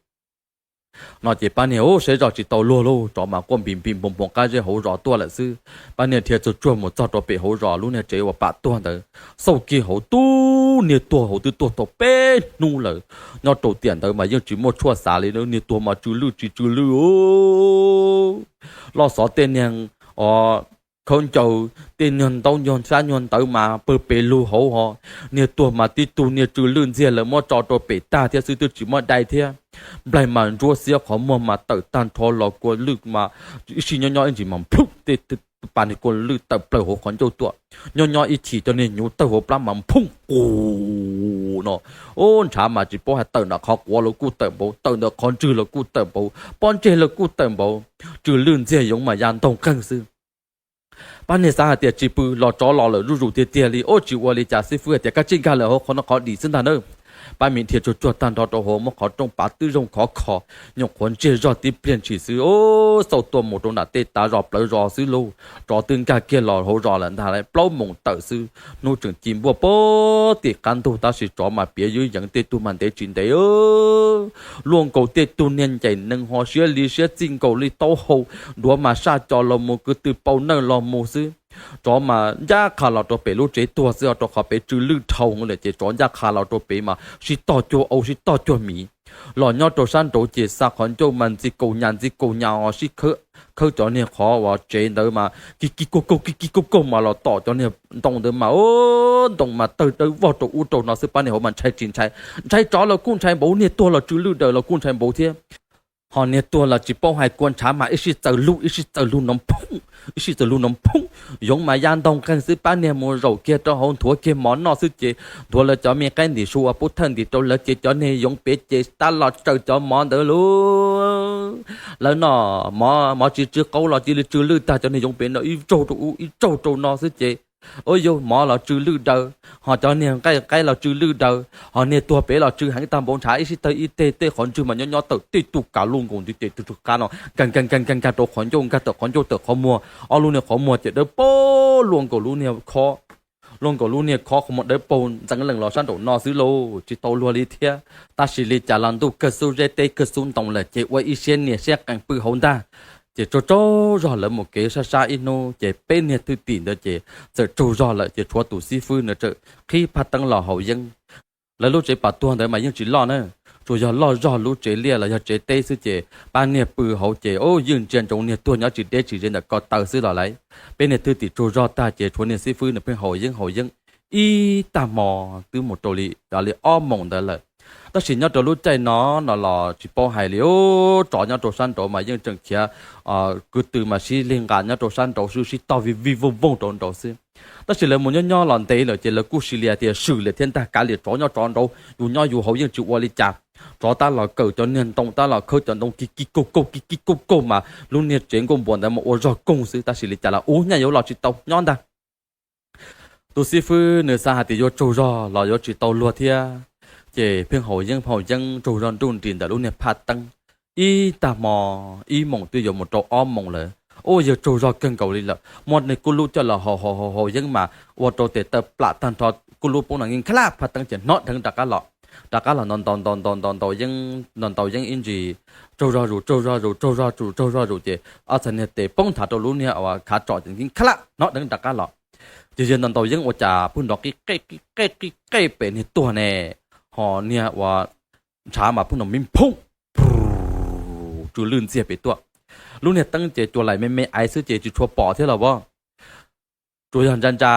No ces pab niag ub saib zos tsis tau luag lauj, tsov mas quaj npis npis npoos npoos qab zej hauv zos tuaj lawm xwb. Pab niag dhia tsuag tsuag mus txog rau pem hauv zos lub niag tsev uas pam tuag ntawd, xauj kiag hauv tub niag tuag hauv twb tuag tau peb hnub lawm. Nyob rau tiam ntawd mas yeej tsis muaj tshuaj xav li, niag tuag mas tsw lwj tsis tsw lwj. Loj xov tej niag o khaub ncaws, tej niag ntaub nyuag sab nyuag ntawv mas pawg pes lug hauv ho. Niag tuag mas tib tug niag tsw lwj ntxiag, lawv muab tso rau pem tag thiab xwb, twb tsis muab dai thiab. Nplaig mas ntsuab xiab, qhov muag mas tawm tag nrho los kua lwj mas ib sij nyob nyob ib ntsis mas nplooj tej pab niag kua lwj tawm plaws hauv qhov ncauj tuaj. Nyob nyob ib chim cov niag hnyuv tawg hauv plab mas nphooj qus no. Ub, ntshav mas tsis paub hais, tawm ntawm qhov quav los kuj tawm npaum, tawm ntawm qhov ntswg los kuj tawm npaum, pob ntseg los kuj tawm npaum. Tsw lwj ntxiag yoov mas ya ntoog qeeg xwb. Pab niag xav hais tias tsis pw los tsov los lawm zuj zus tiag tiag li. Ub, tsis ua li cas, xib fwb hais tias, Koj tsij nkag lawm hauv qhov no qhov dim xwb ntag nawb. Pab me dhia tsuag tsuag tag nrho rau hauv, muab qhov rooj pav twb zoo khov kho, nyuam qhuav ntsiag zog tib pliag ntshis xwb, o, xauj tuaj mus rau nram tej tav zos plawv zos xwb lauj. Tsov twb nkag kiag los hauv zos lawm ntag lauj, plaub moos tawm xwb, hnub tseem ci npuaj pog tim qab ntug tab sis tsov mas piav ywb yeev, tej tug mas ntev tsis ntev, luaj nkaus tej tug niag ncaim nees ho siab li siab txij nkaus li taub hau, duav mas saj co los mus kwv tw pau nawj los mus xwb. Tsov mas ncaj qha los rau pem lub tsev tuag xwb, rau qhov pem tsw lwj dhau lawm ces tsov ncaj qha los rau pem mas sib tog cuag au sib tog cuag miv. Los nyob rau sab nraud ces xa qhov ncauj mas ntxi kaus nyas ntxi kaus nyas os, sib khawb cov niag qhov uas tsev ntawd mas kis kis kaug kaug kis kis kaug kaug mas los tom cov niag ntoo ntawd mas, o, ntoo mas tawg dawb vog rau ub rau no xwb, pab niag hauv mas ntshai tsis ntshai. Ntshai tsov los kuj ntshai npaum, niag tuag los tsw lwj daws los kuj ntshai npaum thiab. Ho niag tuag los tsis paub hais, kua ntshav mas ib sij txaws lug ib sij txaws lug no phooj, ib sij txaws lug no phooj. Yoov mas ya ntog nqeeg xwb, pab niag mus zaum kiag rau hauv nthuav kiag mov noj xwb ces nthuav lawv cov me qaib ntim su uas pub thawj ntim rau lawv ces cov niag yoov pem ces tab los tsaws cov mov ntawd lauj. Lawv noj mov, mov tsis tsw qaub los cia li tsw lwj tag, cov niag yoov pem no ib tsaug rau ub ib tsaug rau no xwb ces, o, yog mov los tsw lwj daws, ho cov niag nqaij qaib los tsw lwj daws, ho niag tuag pem los tsw heev tag npaum, ntshav ib sij tawg ib teg, tej qhov ntswg mas nyob nyob tawm tej tug kav luaj nkaus ntiv tes tug tug qab no nkag nkag nkag nkag nkag rau qhov ncauj, nkag tawm qhov ncauj tawm qhov muag, ob lub niag qhov muag ces dawb paug luaj nkaus lub niag khob, luaj nkaus lub niag khob qhov muag dawb paug ntxeev lees los sab nraum no xwb lauj, tsis tau luag li thiab. Tab sis li cas los ntuj kawg xub zeb teb kawg xub ntoo lawm ces ua ib siab nias siab qees pw hauv ntag. Ces tsaug tsaug zog lawv mus kev sab sab ib hnub ces peb niag thwj tim ntawd ces txawm tsaug zog lawm ces tshuav tus xib fwb nws txawm qhib phaj teeb los haus yeeb. Lawv lub tsev pas tuag ntawd mas yeej tsis loj na, tsuas yog loj zog lub tsev liaj los yog tsev teb xwb ces pab niag pw hauv ces, o, yeej ntsia ntsoov niag tuag nyob tsis deb tsis ze ntawm ko taw xwb los lawm. Peb niag thwj tim tsaug zog tag ces tshuav niag xib fwb nws pheej haus yeeb haus yeeb ib tag hmo twb mus rau li, li ob moos ntawd lawm. Tab sis nyob rau lub caij no no los tsis paub hais li, o, tsov nyob rau sab nraud mas yeej tseem khiav kwv tw mas sib lig nqa nyob rau sab nraud xwb, sib tog vij vij voog voog rau nraud xwb. Tab sis lawv mus nyob nyob los ntev lawm ces lawv kuj sis li tias swm li thiab ntag, kav liam tsov nyob tsov nraud, yus nyob yus haus yeej tsis ua li cas. Tsov tab los kawm cov niag ntoo, tab los khawb cov ntoo kis kis kaug kaug kis kis kaug kaug mas lub niag tsev nkuaj npuas ntawd mas ua zog koog xwb, tab sis li cas los ua nyaj yuav los tsis tau nyob ntag. Tus xib fwb nws xav hais tias yuav tsaug zog los yuav tsis tau luag thiab, ces pheej haus yeeb haus yeeb tsaug zog nruj nris ntawm lub niag phaj teeb. Ib tag hmo, ib moos twb yuav mus rau ob moos lawm, ua yawg tsaug zog kawg nkaus li lawm, muab niag kub lub coj los haus haus haus haus yeeb mas ua rau tes taw plam tag nrho, kub lub poob no nkees khalaj, phaj teeb ces hnov dheev rov qab los. Rov qab los ntaus ntaus ntaus ntaus ntaus ntaus yeeb, ntaus ntaus yeeb ib ntsis, tsaug zog zus tsaug zog zus tsaug zog zus tsaug zog zus ces ob txhais niag tes poob nthav rau lub niag uas khav tsom ces nkees khalaj hnov dheev rov qab los. Ces yawg ntaus ntaus yeeb ua cas pheej nrov qij qej qij qej qij qej pem niag tuag ne, ho niag uas ntshav mas pheej nrov mi phooj, tsw lwj ntxiag pem tuaj. Lub niag teeb ces cuas laim me me aiv xwb ces tsis tshua pom thiab los as, tsuas yog ntsa ntsa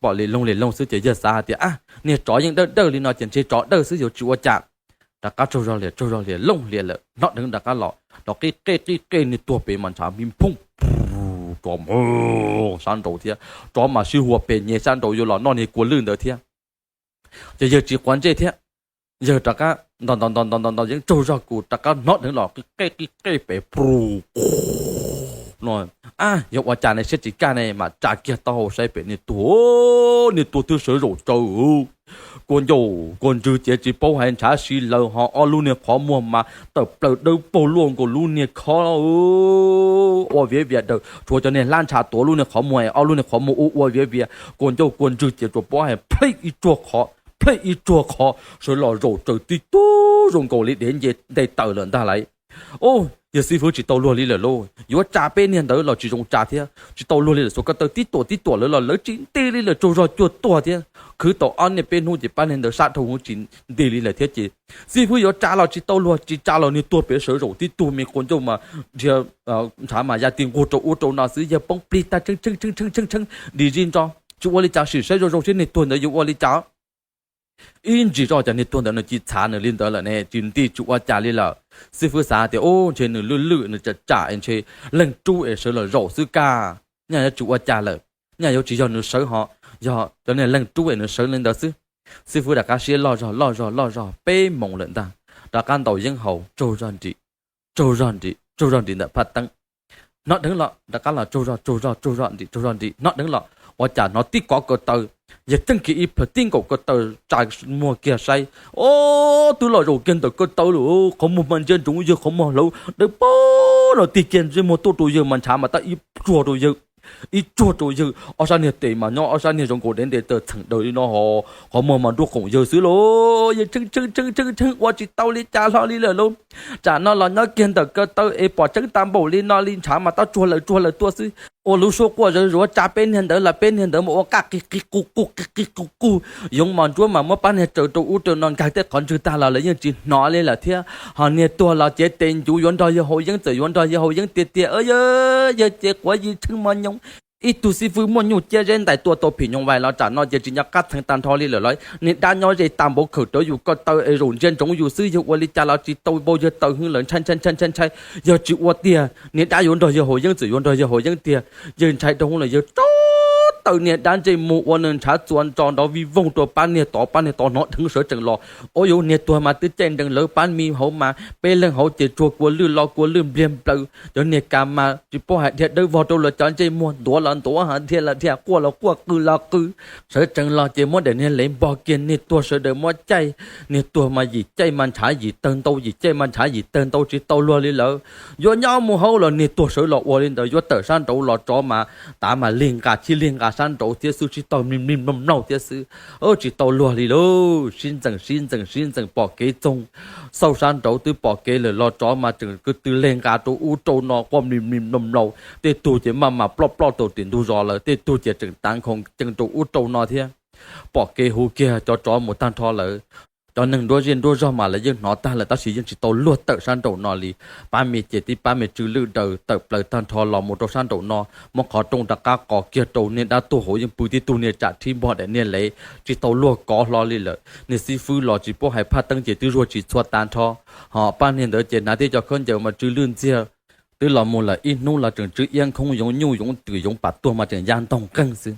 pom li loog li loog xwb ces yawg xav hais tias, a, niag tsov yeej dawj dawj li no ces ntshe tsov dawj xwb yuav tsis ua cas. Rov qab tsaug zog liam tsaug zog liam looj liam lawm hnov dheev rov qab los, nrov qij qej qij qej niag tuag pem mas ntshav mi phooj, tsov mus sab nraud thiab, tsov mas sib hua pem nyem sab nraud yuav los noj niag kua lwj ntawd thiab. Ces yawg tsis quav ntsej thiab, yawg rov qab ntaus ntaus ntaus ntaus ntaus yeeb tsaug zog kuj rov qab hnov dheev los qij qej qij qej pem pru no. A, yog ua cas ne, siab tsis kaj ne, mam tsa kiag taub hau saib pem niag tuag, niag tuag twb sawv zaum tsawv, kua ncauj kua ntswg ces tsis paub hais ntshav si lawm ho ob lub niag qhov muag mas tawm plaws dawb paug luaj nkaus lub niag khob, ua viav vias daws, tshuav cov niag hlab ntsha tuav lub niag qhov muag, ob lub niag qhov muag ua ua viav vias, kua ncauj kua ntswg ces tsuas paub hais plheej ib tsuag qhov, plheej ib tsuag qhov sawv los zaum tsawv tib tug zoo nkaus li dev nce nte taws lawm ntag lauj. Yawg xib fwb tsis tau luag li lawm lauj, yuav tsa peb niag ntawd los tsis zoo tsa thiab, tsis tau luag li lawm, xuas ko taw tib tuam tib tuam lawv los lawv tsis nti li lawm, tsaug zog cuag tuag thiab. Khwv tau ob niaj peb hnub ces pab niag ntawd sab dhau hwv tsis nti li lawm thiab ces xib fwb yuav tsa los tsis tau luag, tsis tsa los niag tuag pem sawv zaum tib tug me kua ncauj mas dhia ntshav mas ya ti nquag rau ub rau no xwb, yawg poob plig tag tshee tshee tshee tshee tshee dim zis ntso, tsis ua li cas, sim saib zoo zoo seb niag tuag ntawd yuav ua li cas. Ib ntsis zoj cas niag tuag ntawd nws cia li txhav nws li ntawd lawm ne, tsis nti tsis ua cas li lawm. Xib fwb xav tias, u, ntshe nws lwj lwj nws tsam tsam es ntshe leeg rub es sawv los zaum xwb kaj, nyaj yuav tsis ua cas lawm, nyaj yuav tsis yog nws sawv ho, yog cov niag leeg rub es nws sawv li ntawd xwb. Xib fwb rov qab siab loj zog loj zog loj zog peb moos lawm ntag, rov qab ntaus yeeb haus tsaug zog nrim, tsaug zog nrim tsaug zog nrim ntawm phaj teeb. Hnov dheev los rov qab los tsaug zog tsaug zog tsaug zog nrim tsaug zog nrim, hnov dheev los ua cas hnov tib kov ko taw Yawg txeeb kiag ib plhaws tib nkaus ko taw tsa muag kiag saib, ob, twb los zaum kiag ntawm ko taw lawm. Qhov muag mas ntsia ntsoov yawg qhov muag hlauv dawb paug no, tig kiag ntsej muag tuaj rau yawg mas ntshav mas tab ib tsuag rau yawg, ib tsuag rau yawg. Ob sab niag tes mas nyob ob sab niag zoo nkaus dev ntes taw txheem daws li no ho, qhov muag mas nruab qoom yawg xwb lauj. Yawg tshee tshee tshee tshee tshee ua tsis tau li cas hlo li lawm lauj. Tsam no los nyob kiag ntawm ko taw es pom tseeb tag npaum li no li, ntshav mas tab tsuag lawm tsuag lawm tuaj xwb. Ua lub suab quaj zawv zuav tsa peb niag ntawd los peb niag ntawd mas ua qaj qis qis qus qus qis qis qus qus. Yoov mos ntsuab mas muab pab niag tsaws rau ub rau no nkag tej qhov ntswg tag los lawv yeej tsis hnov li lawm thiab. Ho niag tuag los cev tes ncuv yuav nrog yawg haus yeeb, txawm yuav nrog yawg haus yeeb tiag tiag, yawg ces quav yig tshee mos nyoos. Ib tug xib fwb muaj nyuj ciab zeb ntais tua tau phim nyoos vais los tsam no ces tsis nco qab txheev tag nrho li lawm lauj. Niag dab nyob ze tag npaum khawm rawv yus ko taw es zaum ntsia ntsoov yus xwb, yawg ua li cas los tsis tau npau yawg taw heev lawm, ntshai ntshai ntshai ntshai ntshai. Yawg tsis ua tiag, niag dab yuav nrog yawg haus yeeb, txawm yuav nrog yawg haus yeeb tiag. Yawg ntshai rau hauv lawm yawg tso taw niag dab ntsej muag ua nws ntshav txua ntso nrov vij voog rau pab niag tod, pab niag tod hnov dheev sawv tsees los. Ua yuav niag tuag mas twb caij nrees lawv pab me hauv mas peb leeg hauv ces tsuag kua lwj lo kua lwj npliag nplaws, cov niag kav mas tsis paub hais dhia dawb vog rau lawv cov ntsej muag, ntuav los ntuav, dhia los dhia, quaj los quaj, qw los qw. Sawv tsees los ces muab daim niag lev npog kiag, niag tuag sawv daws muab caij. Niag tuag mas yim caij mas ntshav yim tawg ntau, yim caij mas ntshav yim tawg ntau, tsis tau luag li lawm. Yuav nyob mus hauv los niag tuag sawv los ua li ntawd, yuav tawm sab nraud los tsov mas tav mas lig nqa, chib lig nqa sab nraud thiab xwb, sib tog mlig mlig mloog mloog thiab xwb. Tsis tau luag li lauj. Sib ntxees sib ntxees sib ntxees pom kev txoog, xauj sab nraud twb pom kev lawm los tsov mas tseem ko tw leg nqa rau ub rau no quaj mlig mlig mloog mloog. Tej tug ces maj mam ploj ploj tau tim ntug zos lawm, tej tug ces tseem tav nkhaus cees rau ub rau no thiab. Pom kev huv kiag cov tsov mus tag nrho lawm. Cov neeg nruab zej nruab zog mas lawv yeej hnov tag lawm tab sis yeej tsis tau luag tawm sab nraum no li. Pab me ces tib pab me tsw lwj daws tawm plaws tag nrho los mus rau sab nraum no, muab qhov rooj rov qab qos kiag rau, niag dab tuag hauv yeej pw tib tug niag tsam rhib npog daim niag lev, tsis tau luag kov hlo li lawm. Niag xib fwb los tsis paub hais phaj teeb ces twb zuag tsis txhua tag nrho. Ho pab niag ntawd ces hnav tib co khaub ncaws mas tsw lwj ntxiag. Twb los mus lawm ib hnub los tseem tsw iab nkhooj yoov nyuj yoov twm yoov pam tuag mas tseem ya ntoog nqeeg xwb.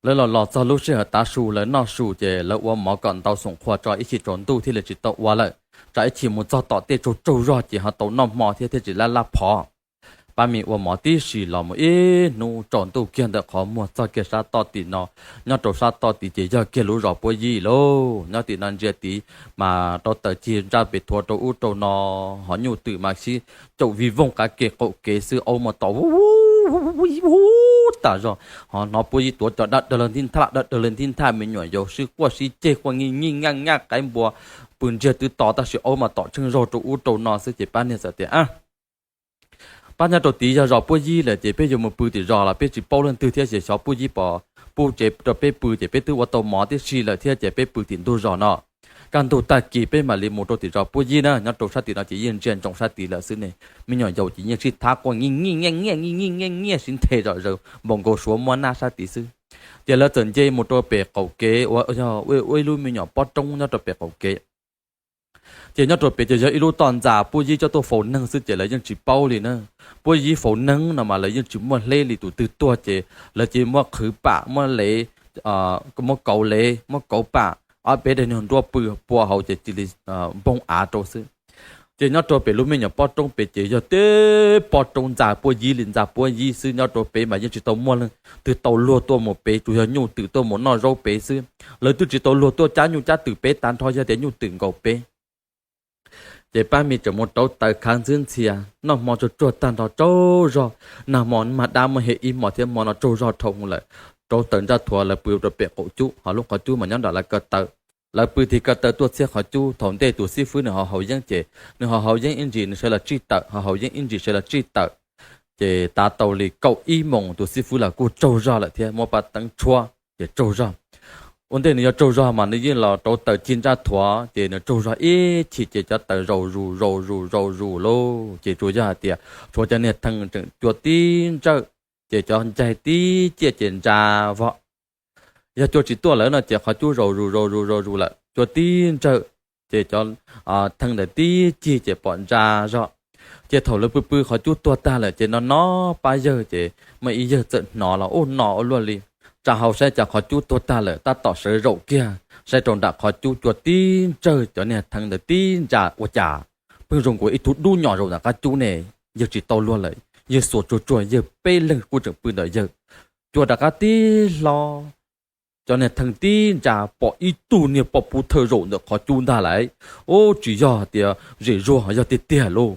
Lawv los los txog lub sij hawm tav su lawv noj su ces lawv ua mov kom ntau xoom qhua tso ib chim tsaus ntuj thiaj li tsis tau ua lawm, tsam ib chim mus txog tom tej tsaug tsaug zog ces ho tau noj hmo thiab thiaj tsis lab lab phov. Pab me ua mov tib si los mus ib hnub tsaus ntuj kiag ntawm qhov muag txog kiag sab toj tim no, nyob rau sab toj tid ces yog kiag lub zos Puab Yib lauj. Nyob tim no ntsia tid mas rau taws cig ntsaj pes thuav rau ub rau no, ho nyuj twm mas sib caum vij voog qab kev qaum kev xwb, aub mas tom hu tas zog, ho hnov Puab Yib tuav cov dab dawg lawg nthib nthaj dab dawg lawg nthib nthaj, me nyuam yaus sib quaj sib ceg quaj nij nij nyaj nyaj, qaib npua pw ntsiag twb to tab sis aub mas tom tsheej zaug rau ub rau no xwb ces pab niag txawm tias, pab nyob rau tid yog zos Puab Yib lawm ces peb yuav mus pw tim zos los peb tsis paub leej twg thiab ces xyov Puab Yib pom pub tsev rau peb pw ces peb twb ua tau mov tib si lawm thiab ces peb pw tim ntug zos no. Kaj ntug tag kis peb mam li mus rau tim zos Puab Yib na. Nyob rau sab tim no ces yeej ntsia ntsoov sab tid lawm xwb ne. Me nyuam yaus ces yeej sib thab quaj nij nij nyaj nyaj nij nij nyaj nyaj sib nthe zom zaws npaum nkaus suav muab nab sab tid xwb. Ces lawv txawm nce mus rau pem qaum kev uas yog ua ib lub me nyuam pob roob nyob rau pem qaum kev. Ces nyob rau pem ces yog ib lub toj ntxas Puab Yib coj tuaj faus neeg xwb ces lawv yeej tsis paub li na. Puab Yib faus neeg no mas lawv yeej tsis muaj hleb li, tus twg tuag ces lawv cia li muab qhwv pam, muab lev, muab kauv lev, muab kauv pam, ob peb daim nyuag nruab pw pua hauv ces cia li npoog av rau xwb. Ces nyob rau pem lub me nyuam pob roob pem ces yog tib pob roob ntxa Puab Yib li ntxa Puab Yib xwb. Nyob rau pem mas yeej tsis tau muaj leej twg tau luag tuaj mus pem, tsuas yog nyuj twm tuaj mus noj zaub pem xwb. Lawv twb tsis tau luag tuaj cab nyuj cab twm pem tag nrho, yog tias nyuj twm nkaus pem. Ces pab me tseem mus rauv taws khav ntxwb ntxhias, noj hmo tsuag tsuag tag nrho tsaug zog. Nag hmo mas dab muab hem ib hmos thiab hmo no tsaug zog dhau lawm. Rauv taws ntsaj thuav lawv pw rau pem qaum cub, ho lub qhov cub mas nyob nram lawv ko taw. Lawv pw tim ko taw tuaj txhiab qhov cub, thaum ntej tus xib fwb nws ho haus yeeb ces nws ho haus yeeb ib ntsis nws sawv los tsij tawm, ho haus yeeb ib ntsis sawv los tsij tawm. Ces tav tau li kaum ib moos tus xib fwb los kuj tsaug zog lawm thiab, muab paj teeb tshuab ces tsaug zog. Ua ntej nws yuav tsaug zog mas nws yeej los rauv taws cig ntsaj thuav ces nws tsaug zog ib chim ces cov taws zaus zus zaus zus zaus zus lauj. Ces tsuas yog hais tias tshuav cov niag thee tseem cua tib ntsawj, ces cov ncaig tib ciaj ces ntsa vog. Yog cua tsis tuaj lawm no ces qhov cub zaus zus zaus zus zaus zus lawm, cua tib ntsawj, ces cov thee ntawd tib cig ces pom ntsa zog. Ces thaum lawv pw pw qhov cub tuag tag lawm ces no no pab yawg ces muaj ib yawg txawm hnov los ub no ua luaj li, tsa hau saib cas qhov cub tuag tag lawm, tab tom sawv zaum kiag saib rau nram qhov cub cua tib ntsawj, cov niag thee ntawd tib ntsa, ua cas pheej zoo nkaus ib tug dub nyom zaum ntawm qab cub ne. Yawg tsis tau luag lawm, yawg xuas tsuag tsuag, yawg peb leeg kuj tseem pw ntawm yawg, cua rov qab tib hlo. cov niag theej tib ntsa pom ib tug niag poj pub thawj zaum ntawm qhov cub ntag lauj. Ub, tsis yog tias zem zuag, yog tiag tiag lauj.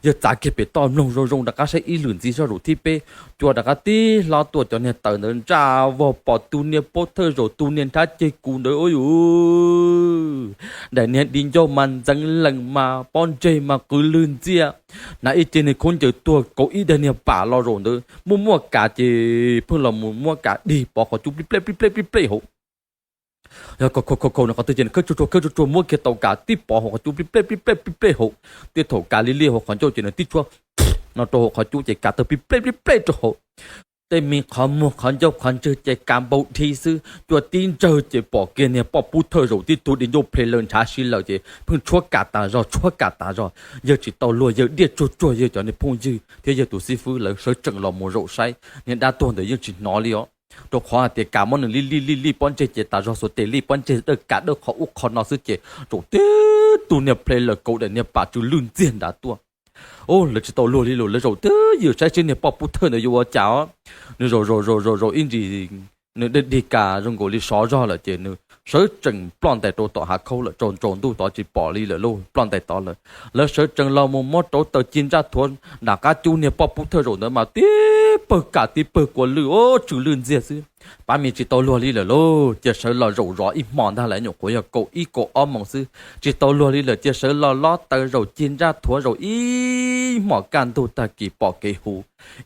Yawg txav kiag pem toj mloog zoo zoo rov qab saib ib lwm ntxiv, sab zaum thib peb, cua rov qab tib hlob tuaj, cov niag taws ntawd ntsa vog pom tus niag pub thawj zaum, tus niag nrhab ceg kuv ntawd ub yuj, daim niag di ncauj mas ntxeev lees mas pob ntseg mas qw lwg ntxiag. Hnav ib ce niag khaub ncaws tuag, kaus ib daim niag pam los zaum ntawd, muaj muaj kav ces pheej los mus muab kav dig pov qhov cub plij plej plij plej plij plej hauv. Yog khau khau khau nws qhov twg ces nws khawb tsuag tsuag khawb tsuag tsuag muab kiag tau kav tib pov hauv qhov cub plij plej plij plej plij plej hauv. Tej thaum kav li li hauv qhov ncauj ces nws tib tshuab no rau hauv qhov cub ces kav tawg plij plej plij plej rau hauv. Tej me qhov muag qhov ncauj qhov ntswg ces kav npau dhi xwb, cua tib ntsawg ces pom kiag niag poj pub thawj zaum tib tug di ncauj ple laws ntshav si lawm ces pheej tshuab kam tas zog tshuab kam tas zog. Yawg tsis tau luag, yawg diaj tsuag tsuag yawg cov niag phooj ywg thiab yawg tus xib fwb lawv sawv tsees los mus zaum saib, niag dab tuag ntawd yeej tsis hnov li os. Rau qhov hais tias kav muab nws lij lij lij lij pob ntseg ces tas zog xuas tes lij pob ntseg dawj kav dawj qhov ub qhov no xwb ces zaum tib tug niag ple laws kaus daim niag pam tsw lwj ntxiag nrad tuaj. Ub, lawv tsis tau luag li los lawv zaum twb ywm saib seb niag poj pub thawj ntawd yuav ua cas os. Nws zaum zaum zaum zaum zaum ib ntsis nws dig dig kas zoo nkaus li sov zog lawm ces nws sawv tsees ploj ntais rau tom hav khaub lawm, tsaus ntuj tod tsis pom li lawm lauj, ploj ntais tod lawm. Lawv sawv tsees los mus muab rauv taws ci ntsaj thuav nram qab cub niag poj pub thawj zaum ntawd mas tib pawg kam tib pawg kua lwj, ub, tsw lwj ntxiag xwb. Pab me tsis tau luag li lawm lauj, cia sawv los zaum zov ib hmo ntag lauj, nyuam qhuav yog kaum ib kaum ob moos xwb, tsis tau luag li lawm, cia sawv los lob taws zaum ci ntsaj thuav zaum ib hmos kaj ntug tag kis pom kev hu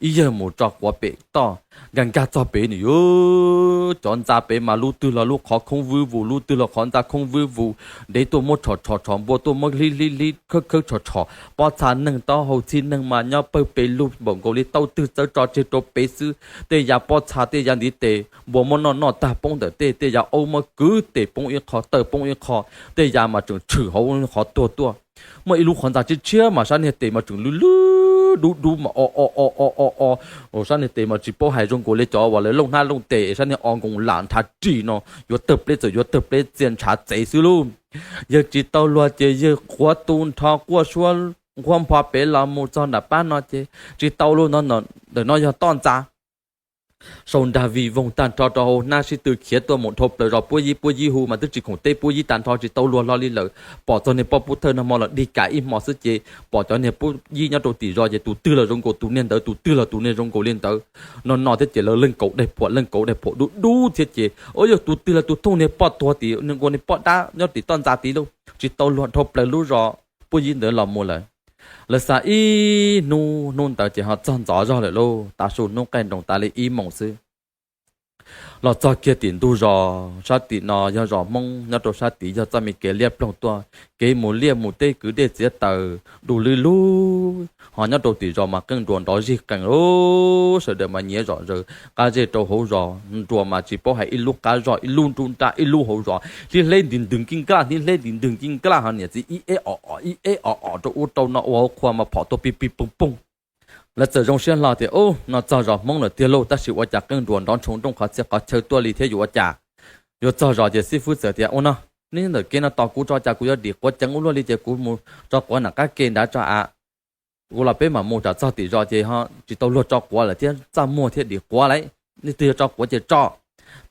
ib yawg mus tso quav pem toj. Nkag nkag txog pem nws yuav cov ntxa pem mas lub twg los lub qhov khoob vwb vus, lub twg los qhov ntxa khoob vwb vus, dev tuaj muab tshom tshom tshom, npua tuaj muab hlib hlib hlib khawb khawb tshom tshom, pob txha neeg taub hau txhib neeg mas nyob pawg pes lug npaum nkaus li taub twg txawb tso tseg rau pem xwb. Tej yav pob txha tej yav ntiv tes npua muab noj noj tag poob ntawm tej, tej yav aub muab kwv tes poob ib qho taw poob ib qho, tej yav mas tseem tshwm hauv qhov tuag tuaj. Muaj ib lub qhov ntxa tshiab tshiab mas sab niag tes mas tseem lwj lwj dub dub mas o o o o o o, sab niag tes mas tsis paub hais zoo nkaus li cov uas lawv looj hnab looj tes es sab niag o nkoos lam nrhav ris no, yuav tawg pleb txawm yuav tawg pleb txia ntshav txev xwb lauj. Yawg tsis tau luag ces yawg quav tu nrho quaj suab nquag npho pem los mus txog nram pab no ces tsis tau luag no, ntawm no yog toj ntxa. Sau nrag vij voog tag nrho rau hauv hnab sib tw khiav tuaj mus dhau plaws zos puab yib puab yib hu mas twb tsis khoom teb puab yib tag nrho tsis tau luag hlo li lawm. Pom txog niag poj pub thawj nag hmo los dig kam ib hmo xwb ces pom cov niag puab yib nyob rau tim zos ces tus twg los zoo nkaus tus niag ntawd, tus twg los tus niag zoo nkaus li ntawd. No no thiab ces lawv leej kaum daig phuam leej kaum daig phuam dub dub thiab ces ua yog tus twg los tus thooj niag poj tuag tim niag nkaus niag poj dab nyob tim toj ntxa tid lauj, tsis tau luag dhau plaws lub zos puab yib ntawd los mus lawm. Lawv xa ib hnub, hnub ntawd ces ho txog ntxov zog lawm lauj, tav su hnub qaij nroos tas li ib moos xwb. Los txog kiag tim ntug zos, sab tim no yog zos Hmoob, nyob rau sab tid yog txoj me kev liab ploog tuaj, kev mus liaj mus teb kwv dej txiav taws du lwb lug, ho nyob rau tim zos mas qeej nruas nrov zig qees lauj, sawv daws mas nyiav zom zaws qab zej rau hauv zos, nruas mas tsis paub hais ib lub qab zos ib lub nruab nrab ib lub hauv zos, hlib hleb nti ntwg nki nklaj hlib hleb nti ntwg nki nklaj ho niam txiv ib eb o o ib eb o o rau ub rau no ua hauv qhua mas phom tuaj pig pig poog poog. Lawv txawm zoo siab hlo tias, Ub, no txog zos Hmoob lawm tiag lauj, tab sis ua cas qeej nruas nrov ntshoo nrooj qhov txhia qhov chaw tuaj li thiab yuav ua cas? Yuav txog zos ces xib fwb txawm tias, Ua no, neb ntawm kev no tos kuv tso, cas kuv yuav dim quav ceev ua luaj li ces kuv mus tso quav nram qab ke nrad tso a. Kuv los peb mam mus, tsam txog tim zos ces ho tsis tau luag tso quav lawm thiab, txaj muag thiab dim quav lawm, leej twg yuav tso quav ces tso.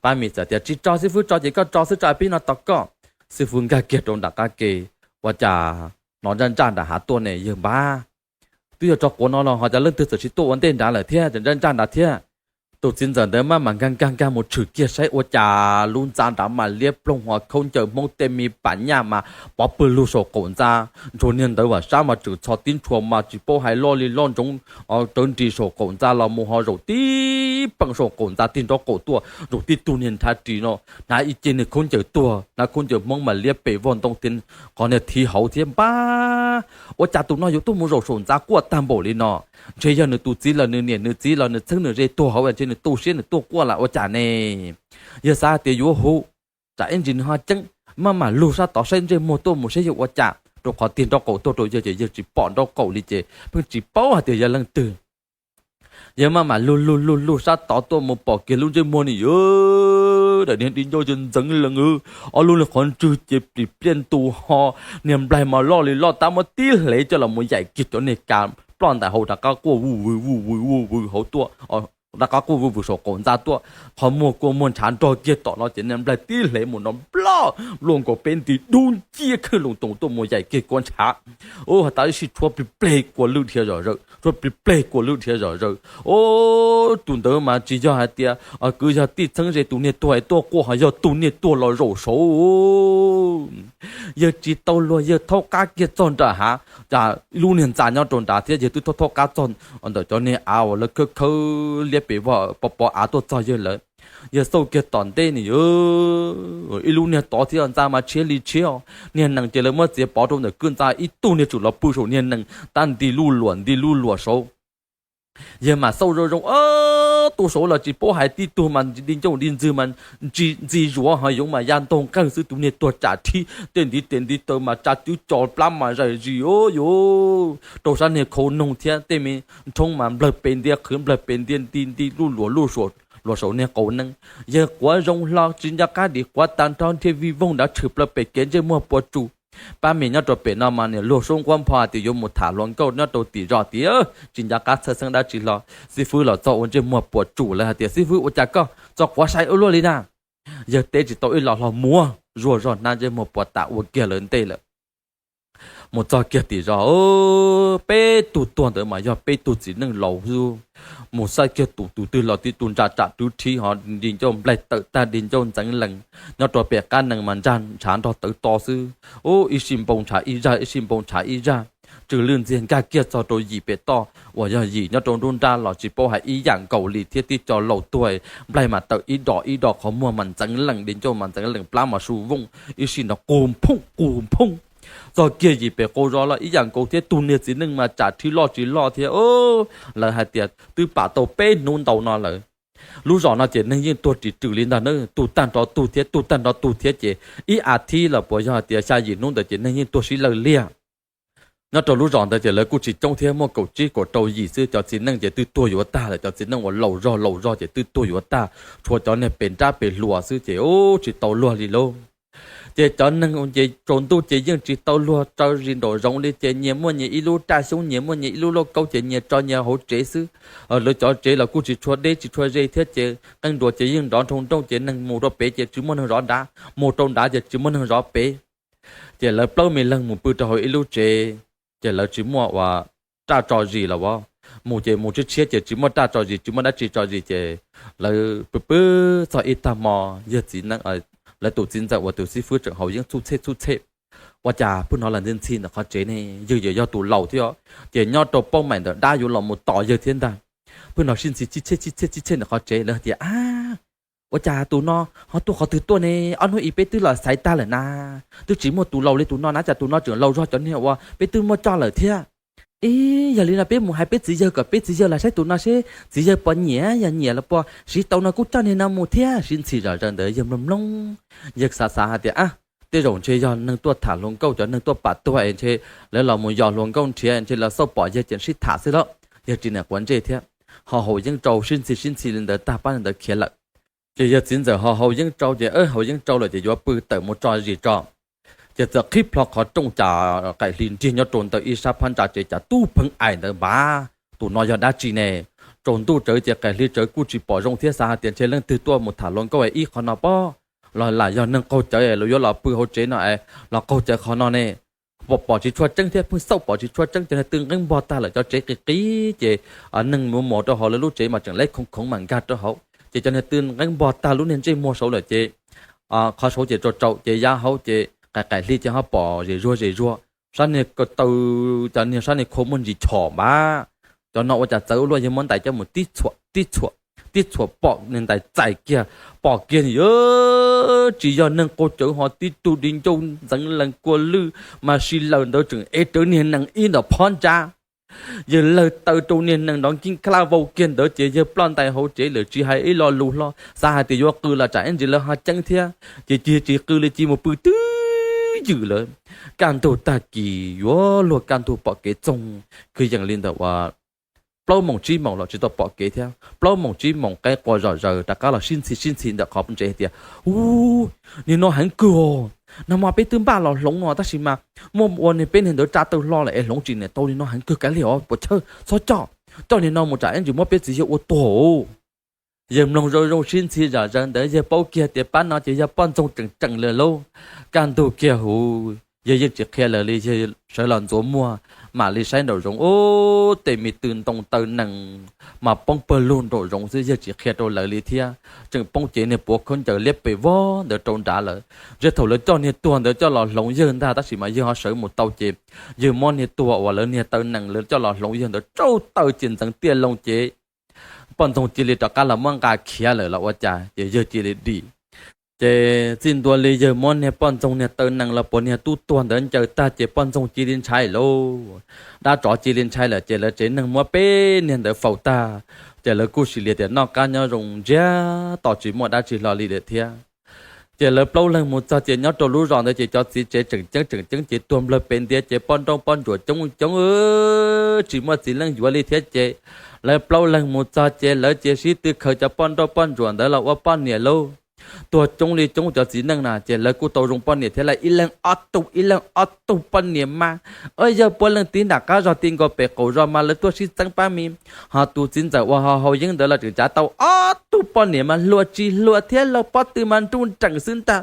Pab Mis txawm tias, Tsis tso, xib fwb tso ces koj tso xwb, tso peb no tos koj. Xib fwb nkag kiag rau nram qab ke, ua cas hnov ntsaj ntsaj nram hav tuaj ne, Yawg npab, twb yog tso quav no los ho cas leej twg txawm tsis tuaj ua ntej nrad lawm thiab, ntsaj ntsaj nrad thiab. Tus txiv ntxawm ntawd maj mam nkag nkag nkag mus tshwm kiag saib ua cas lub ntxa nrad mas liab ploog, ho khaub ncaws Hmoob tej me pam nyaj mas pov pwg lug saum qaum ntxa. Ntsuag niag ntawd vam sab mas tseem txho tib ntshua mas tsis paub hais loj li loj ntsoov rawv nris saum qaum ntxa los mus ho zaum tib peem saum qaum ntxa tig nraub qaum tuaj, zaum tib tug niag nrhav ris no, hnav ib ce niag khaub ncaws tuag, hnav khaub ncaws Hmoob mas liab pes vog ntoo tiag, qhov niag thiv hauv thiab npab. Ua cas tus no yuav tuaj mus zaum saum ntxa quaj tag npaum li no? Ntshe yog nws tus txiv los nws niam nws txiv los nws txheeb nws ze tuag hauv, ntshe nws tu siab nws tuaj quaj lawm ua cas ne? Yawg xav hais tias yuav hu, tsam ib ntsis nws ho ceeb, maj mam lug sab tod saib ntsej muag tuaj mus saib yog ua cas, rau qhov tig nraub qaum tuaj rau yawg ces yawg tsis pom nraub qaum li ces pheej tsis paub hais tias yog leej twg. Yawg maj mam lug lug lug lug sab tod tuaj mus pom kiag lub ntsej muag nws yuav daim niag di ncauj ntxeev lees, ob lub niag qhov ntswg ces plim pliaj ntu ho, niag nplaig mas loj li loj tab muab tib hlev coj los mus yaim kiag cov niag kas ploj ntais hauv rov qab quaj vuj vws vuj vws vuj vws hauv tuaj. rov qab quaj vwm vwm saum qaum ntxa tuaj, qhov muag kua muag ntshav nrog kiag tom no ces niag nplaig tib hle mus no nploj luaj nkaus peb nti dub nciab kheej loo toos tuaj mus yaim kiag kua ntshav. Ua has tas ib sij tshuab plig pleg kua lwj dhia zom zaws, tshuab plig pleg kua lwj dhia zom zaws. Ua tus ntawd mas tsis yog hais tias kwv yog tij txheeb ze tus niag tuag es tuaj quaj, ho yog tus niag tuag los zaum saud. Yawg tsis tau luag, yawg thaub qab kiag txog nram hav, cas ib lub niag ntxa nyob rau nrad thiab, yawg twb thaub thaub qab txog ntawm cov niag av uas lawv khawb khawb liab pes vog pov pov av tuaj txog yawg lawm. Yawg xauj kiag tom ntej ne, ib lub niag tod thiab, ntxa mas tshiab li tshiab os. Niag nees ces lawv muab txiav pov rau ntawm kwj ntxa, ib tug niag tseem los pw saum niag nees tab nti luj luam nti luj luam saud. Yawg mas xauj zoo zoo, tus saud los tsis paub hais, tib tug mas di ncauj di ntxwg mas ntxi zuav, ho yoov mas ya ntaug nqawg xwb, tus niag tuag tsam rhib, tej ntiv tes ntiv taw mas tsa twb co, plab mas zais zis, o yuv, rau sab niag khau noog thiab, tej me nrhoob mas nplawg pes ntia qhwv nplawg pes ntia nti nti luj luam luj luam saum niag qau neeb. Yawg quav zoo hlo tsis nco qab dim, quav tag nrho dhia vij voog nrad tshwm plaws pem kev ntsej muag puas tsuj. Pab me nyob rau pem no mas niam luag sub nquab npho tias yuav mus tham hluas nkauj nyob rau tim zos tias tsis nco qab txhawj xeeb dab tsi hlo. Xib fwb los txog ua ntsej muag puas tsuj, lawv hais tias, Xib fwb, ua cas koj txo quav sai ua luaj li na? Yawg teb tsis tau ib los hlo, muab zuag zog hnab ntsej muag puas tas ua kiag lawv ntej lawm. Mus txog kiag tim zos, peb tug tuag ntawd mas yog peb tug txiv neej laus xwb. Mus xauj kiag tus, tus twg los tib tug ntsa tsam twb rhib, ho di ncauj nplaig tawm tag, di ncauj ntxeev lees, nyob rau pem qab nees mas ntsag ntshav nrog tawv to xwb. Ub, ib sij npau ntshav ib zaj, ib sij npau ntshav ib zaj, tsw lwj ntxiag nkag kiag txog rau yim pem toj uas yog yim nyob rau nruab nrab los tsis paub hais ib yam nkaus li thiab, tib co laus tuag, nplaig mas tawm ib dos ib dos, qhov muag mas ntxeev lees, di ncauj mas ntxeev lees, plab mas su vooj, ib sij no qus phooj qus phooj. Txog kiag yim pem qaug zos los ib yam nkaus thiab, tug niag txiv neej mas tsam rhib loj tsis loj thiab. Lawv hais tias twb pam tau peb hnub ntau no lawm. Lub zos no ces neeg yeej tuag ris rws li ntag na, tug tag nrho tug thiab, tug tag nrho tug thiab, ces ib as thiv los puas yog hais tias xya yim hnub ntawd ces neeg yeej tuag sib lawj liag. Nyob rau lub zos ntawd ces lawv kuj tsis coob thiab, muaj kaum tsib kaum rau yim xwb, cov txiv neej ces twb tuag yuav tag lawm, cov txiv neej uas laus zog laus zog ces twb tuag yuav tag, tshuav cov niag pem nrab pem hluas xwb ces ub tsis tau luag li lauj. Ces cov neeg ces tsaus ntuj ces yeej tsis tau luag tso zis nraum zoov li, ces nyias muaj nyias ib lub raj xyoob, nyias muaj nyias ib lub lauj kaub, ces nyias tso nyias hauv tsev xwb. Lawv cov tsev los kuj tsis tshua deb tsis tshua ze thiab, ces qeej nruas ces yeej nrov nroo nrooj, ces neeg mus rau pem ces tsis muaj neeg zov nrad, mus rau nrad ces tsis muaj neeg zov pem. Ces lawv plaub me leeg mus pw rau hauv ib lub tsev, ces lawv tsis muaj ua raj tso zis los as, mus ces mus tshiab tshiab ces tsis muaj raj tso zis, tsis muaj dab tsi tso zis, ces lawv pw pw txog ib tag hmo, yawg txiv neej, lawv tus txiv ntxawm uas tus xib fwb tseem haus yeeb txhub txhej txhub txhej, ua cas pwg hnov lawv ntxhi ntxhi ntawm qhov tsev ne, yawg yuav yog tus laus thiab os, ces nyob rau paub maim ntawm dab yuav los mus tos yawg thiab ntag. Pwg hnov sib ntxhi sib txhej sib txhej sib txhej ntawm qhov tsev, lawv tias, A, ua cas tus no ho tuaj qhov twg tuaj ne? Ob hnub ib peb twb los xaiv tag lawm na, twb tsis muaj tus laus li tus no na, cas tus no tseem laus zog cov niag uas peb twb muaj coj lawm thiab. Ib, yog li no peb mus hais peb txiv yawg kom peb txiv yawg los saib tus no seb txiv yawg puas nyiam, yog nyiam los puas siv tau no kuj coj niag no mus thiab. Sib ntxhi zom zaws ntawd yawg mloog mloog, yawg xav xav hais tias, A, tej zaum ntshe yog neeg tuaj tham hluas nkauj, cov neeg tuaj pam tuag es ntshe lawv los mus yos hluas nkauj nrhiav, ntshe lawv xauj pom yawg ces sib tham xwb lauj. Yawg tsis niam quav ntsej thiab, ho haus yeeb rau sib ntxhi sib ntxhi li ntawd tag pab ntawd khiav lawm. Ces yawg txiv ntxawm ho haus yeeb rau ces, haus yeeb rau lawm ces yuav pw tawm mus tso zis tso. Ces txawm qhib plho qhov rooj cas qaim hli nrig nyob rau ntawm ib sab phab ntsa tsev cas tub pheej aim ntawd npab, tus no yog dab tsi ne? Tsaus ntuj tsawv ces qaim hli tsawv kuj tsis pom zoo thiab, xav hais tias ntshe leej twg tuaj mus tham hluas nkauj ib qho no pob, los lam yog neeg qaug cawv los yuav los pw hauv tsev no es los qaug cawv qhov no ne. Pom pom tsis tshua tseeb thiab, pheej xauj pom tsis tshua tseeb, cov niag twb nqeeb npog tag lawm, cov tsev qis qis ces neeg mus mus rau hauv lawv lub tsev mas tseem leb khoov khoov mas nkag rau hauv, ces cov niag twb nqeeb npog tag lub niag ntsej muag saud lawm ces qhov saud ces tsaus tsaus ces yav hauv ces qaim qaim hli ces ho pom zem zuag zem zuag, sab niag ko taw, cov niag sab niag khua muaj ntsis chom npab. Cov no ua cas txawv ua luaj, yawg muab ntais coj mus tib txhuam tib txhuam tib txhuam pom niag ntais txais kiag, pom kiag yawg tsis yog neeg qaug cawv ho tib tug di ncauj ntxeev lees kua lwj mas si lawm ntawd tseem ev rawv niag nees ib ntawm phab ntsa. Yawg lawg taw rau niag nees nrov nkij klaj vau kiag ntawd ces yawg ploj ntais hauv tsev lawm tsis hais ib lo lus hlo, xav hais tias yuav qw los tsam ib ntsis lawv ho ceeb thiab, ces cia tsis qw li, cia mus pw twj ywm lawm. Kaj ntug tag kis yuav luag kaj ntug pom kev txoog, kwv yees li ntawm uas plaub moos tsib moos los tsis tau pom kev thiab. Plaub moos tsib moos qaib qua zom zaws rov qab los sib ntxhi sib ntxhi ntawm qhov tsev hais tias, Ub, niag no heev kawg os. Nag hmo peb twb npaj los hloov no tab sis mas muaj ua niag peb niag ntawd tsa taw hlo lawm es hloov tsis niam tau, niag no heev kawg, kav liam os, puas chawj txhob coj, coj niag no mus tsam ib ntsis muab peb txiv yawg ua tuag os. Yawg mloog zoo zoo sib ntxhi zom zaws ntawd yawg paub kiag tias pab no ces yog poj ntxoog tseem tseem lawm lauj. Kaj ntug kiag huv yawg yeej tsis qhia lawv li, yawg sawv los ntxuav muag mam li saib nraum zoov, ub, tej me tw ntoo taw nees mas poob pawg lug nraum zoov xwb, yawg tsis qhia rau lawv li thiab. Tseem poob cev niag puav khaub ncaws liab pes vog ntawd rau nrad lawm. Ntshe thaum lawv coj niag tuag ntawd coj los hloov yawg ntag, tab sis mas yawg ho sawv mus tau ces yawg muab niag tuag uas lawv niag taw nees lawv coj los hloov yawg ntawd tsauj taw ces ntxeev tiaj loo ces poj ntxoog cia li rov qab los muab nqa khiav lawm los ua cas ces yawg cia li dim. Ces txij ntua li yawg muab niag poj ntxoog niag taw nees los puas niag tub tuag ntawd ncaws tag ces poj ntxoog cia li ntshai lauj. Dab tsov cia li ntshai lawm ces lawv tsev neeg muab peb niag ntawd faus tag, ces lawv kuj sis li tias noj qab nyob zoo ntsiag to tsis muaj dab tsi hlo li lawm thiab. Ces lawv plaub leeg mus txog ces nyob rau lub zos ntawd ces cov txiv tsev tseem ceeb tseem ceeb ces tuag nplawg pes ntiav ces poj nrauj poj ntsuam coob coob, tsis muaj txiv neej yuav li thiab ces lawv plaub leeg mus txog ces lawv cia sib tw khaws cov poj nrauj poj ntsuam ntawd los ua poj niam lauj. Tuag coob li coob cov txiv neej na ces lawv kuj tau zoo poj niam thiab lawm, ib leeg ob tug ib leeg ob tug poj niam mas. Yog puav leej tib nram qab zog ti nkaus pem qaum zos mas lawv tuaj sib txeeb pab me, ho tus txiv ntxawm uas ho haus yeeb ntawd los tseem tsav tau ob tug poj niam mas hluas tsis hluas thiab los pob tw mas nruj nreem xwb ntag.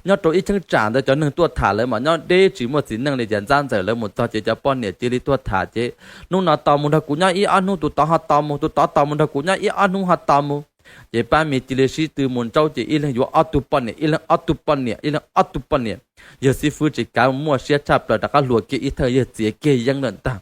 Nyob rau ib cheeb tsam ntawd cov neeg tuaj tham lawv mas nyob deb tsis muaj txiv neej li ces ntxab ntxawm lawv mus txog ces cov poj niam cia li tuaj tham ces hnub no tos mus nrog kuv nyob ib ob hnub, tus tod ho tos mus, tus tod tos mus nrog kuv nyob ib ob hnub ho tos mus. Ces pab me cia li sib tw mus ntsaub ces ib leeg yuav ob tug poj niam, ib leeg ob tug poj niam, ib leeg ob tug poj niam. Yawg xib fwb tsis kav muaj siab tshaj plaws rov qab hluas kiag ib thawj yawg txiav kiag yeeb lawm ntag.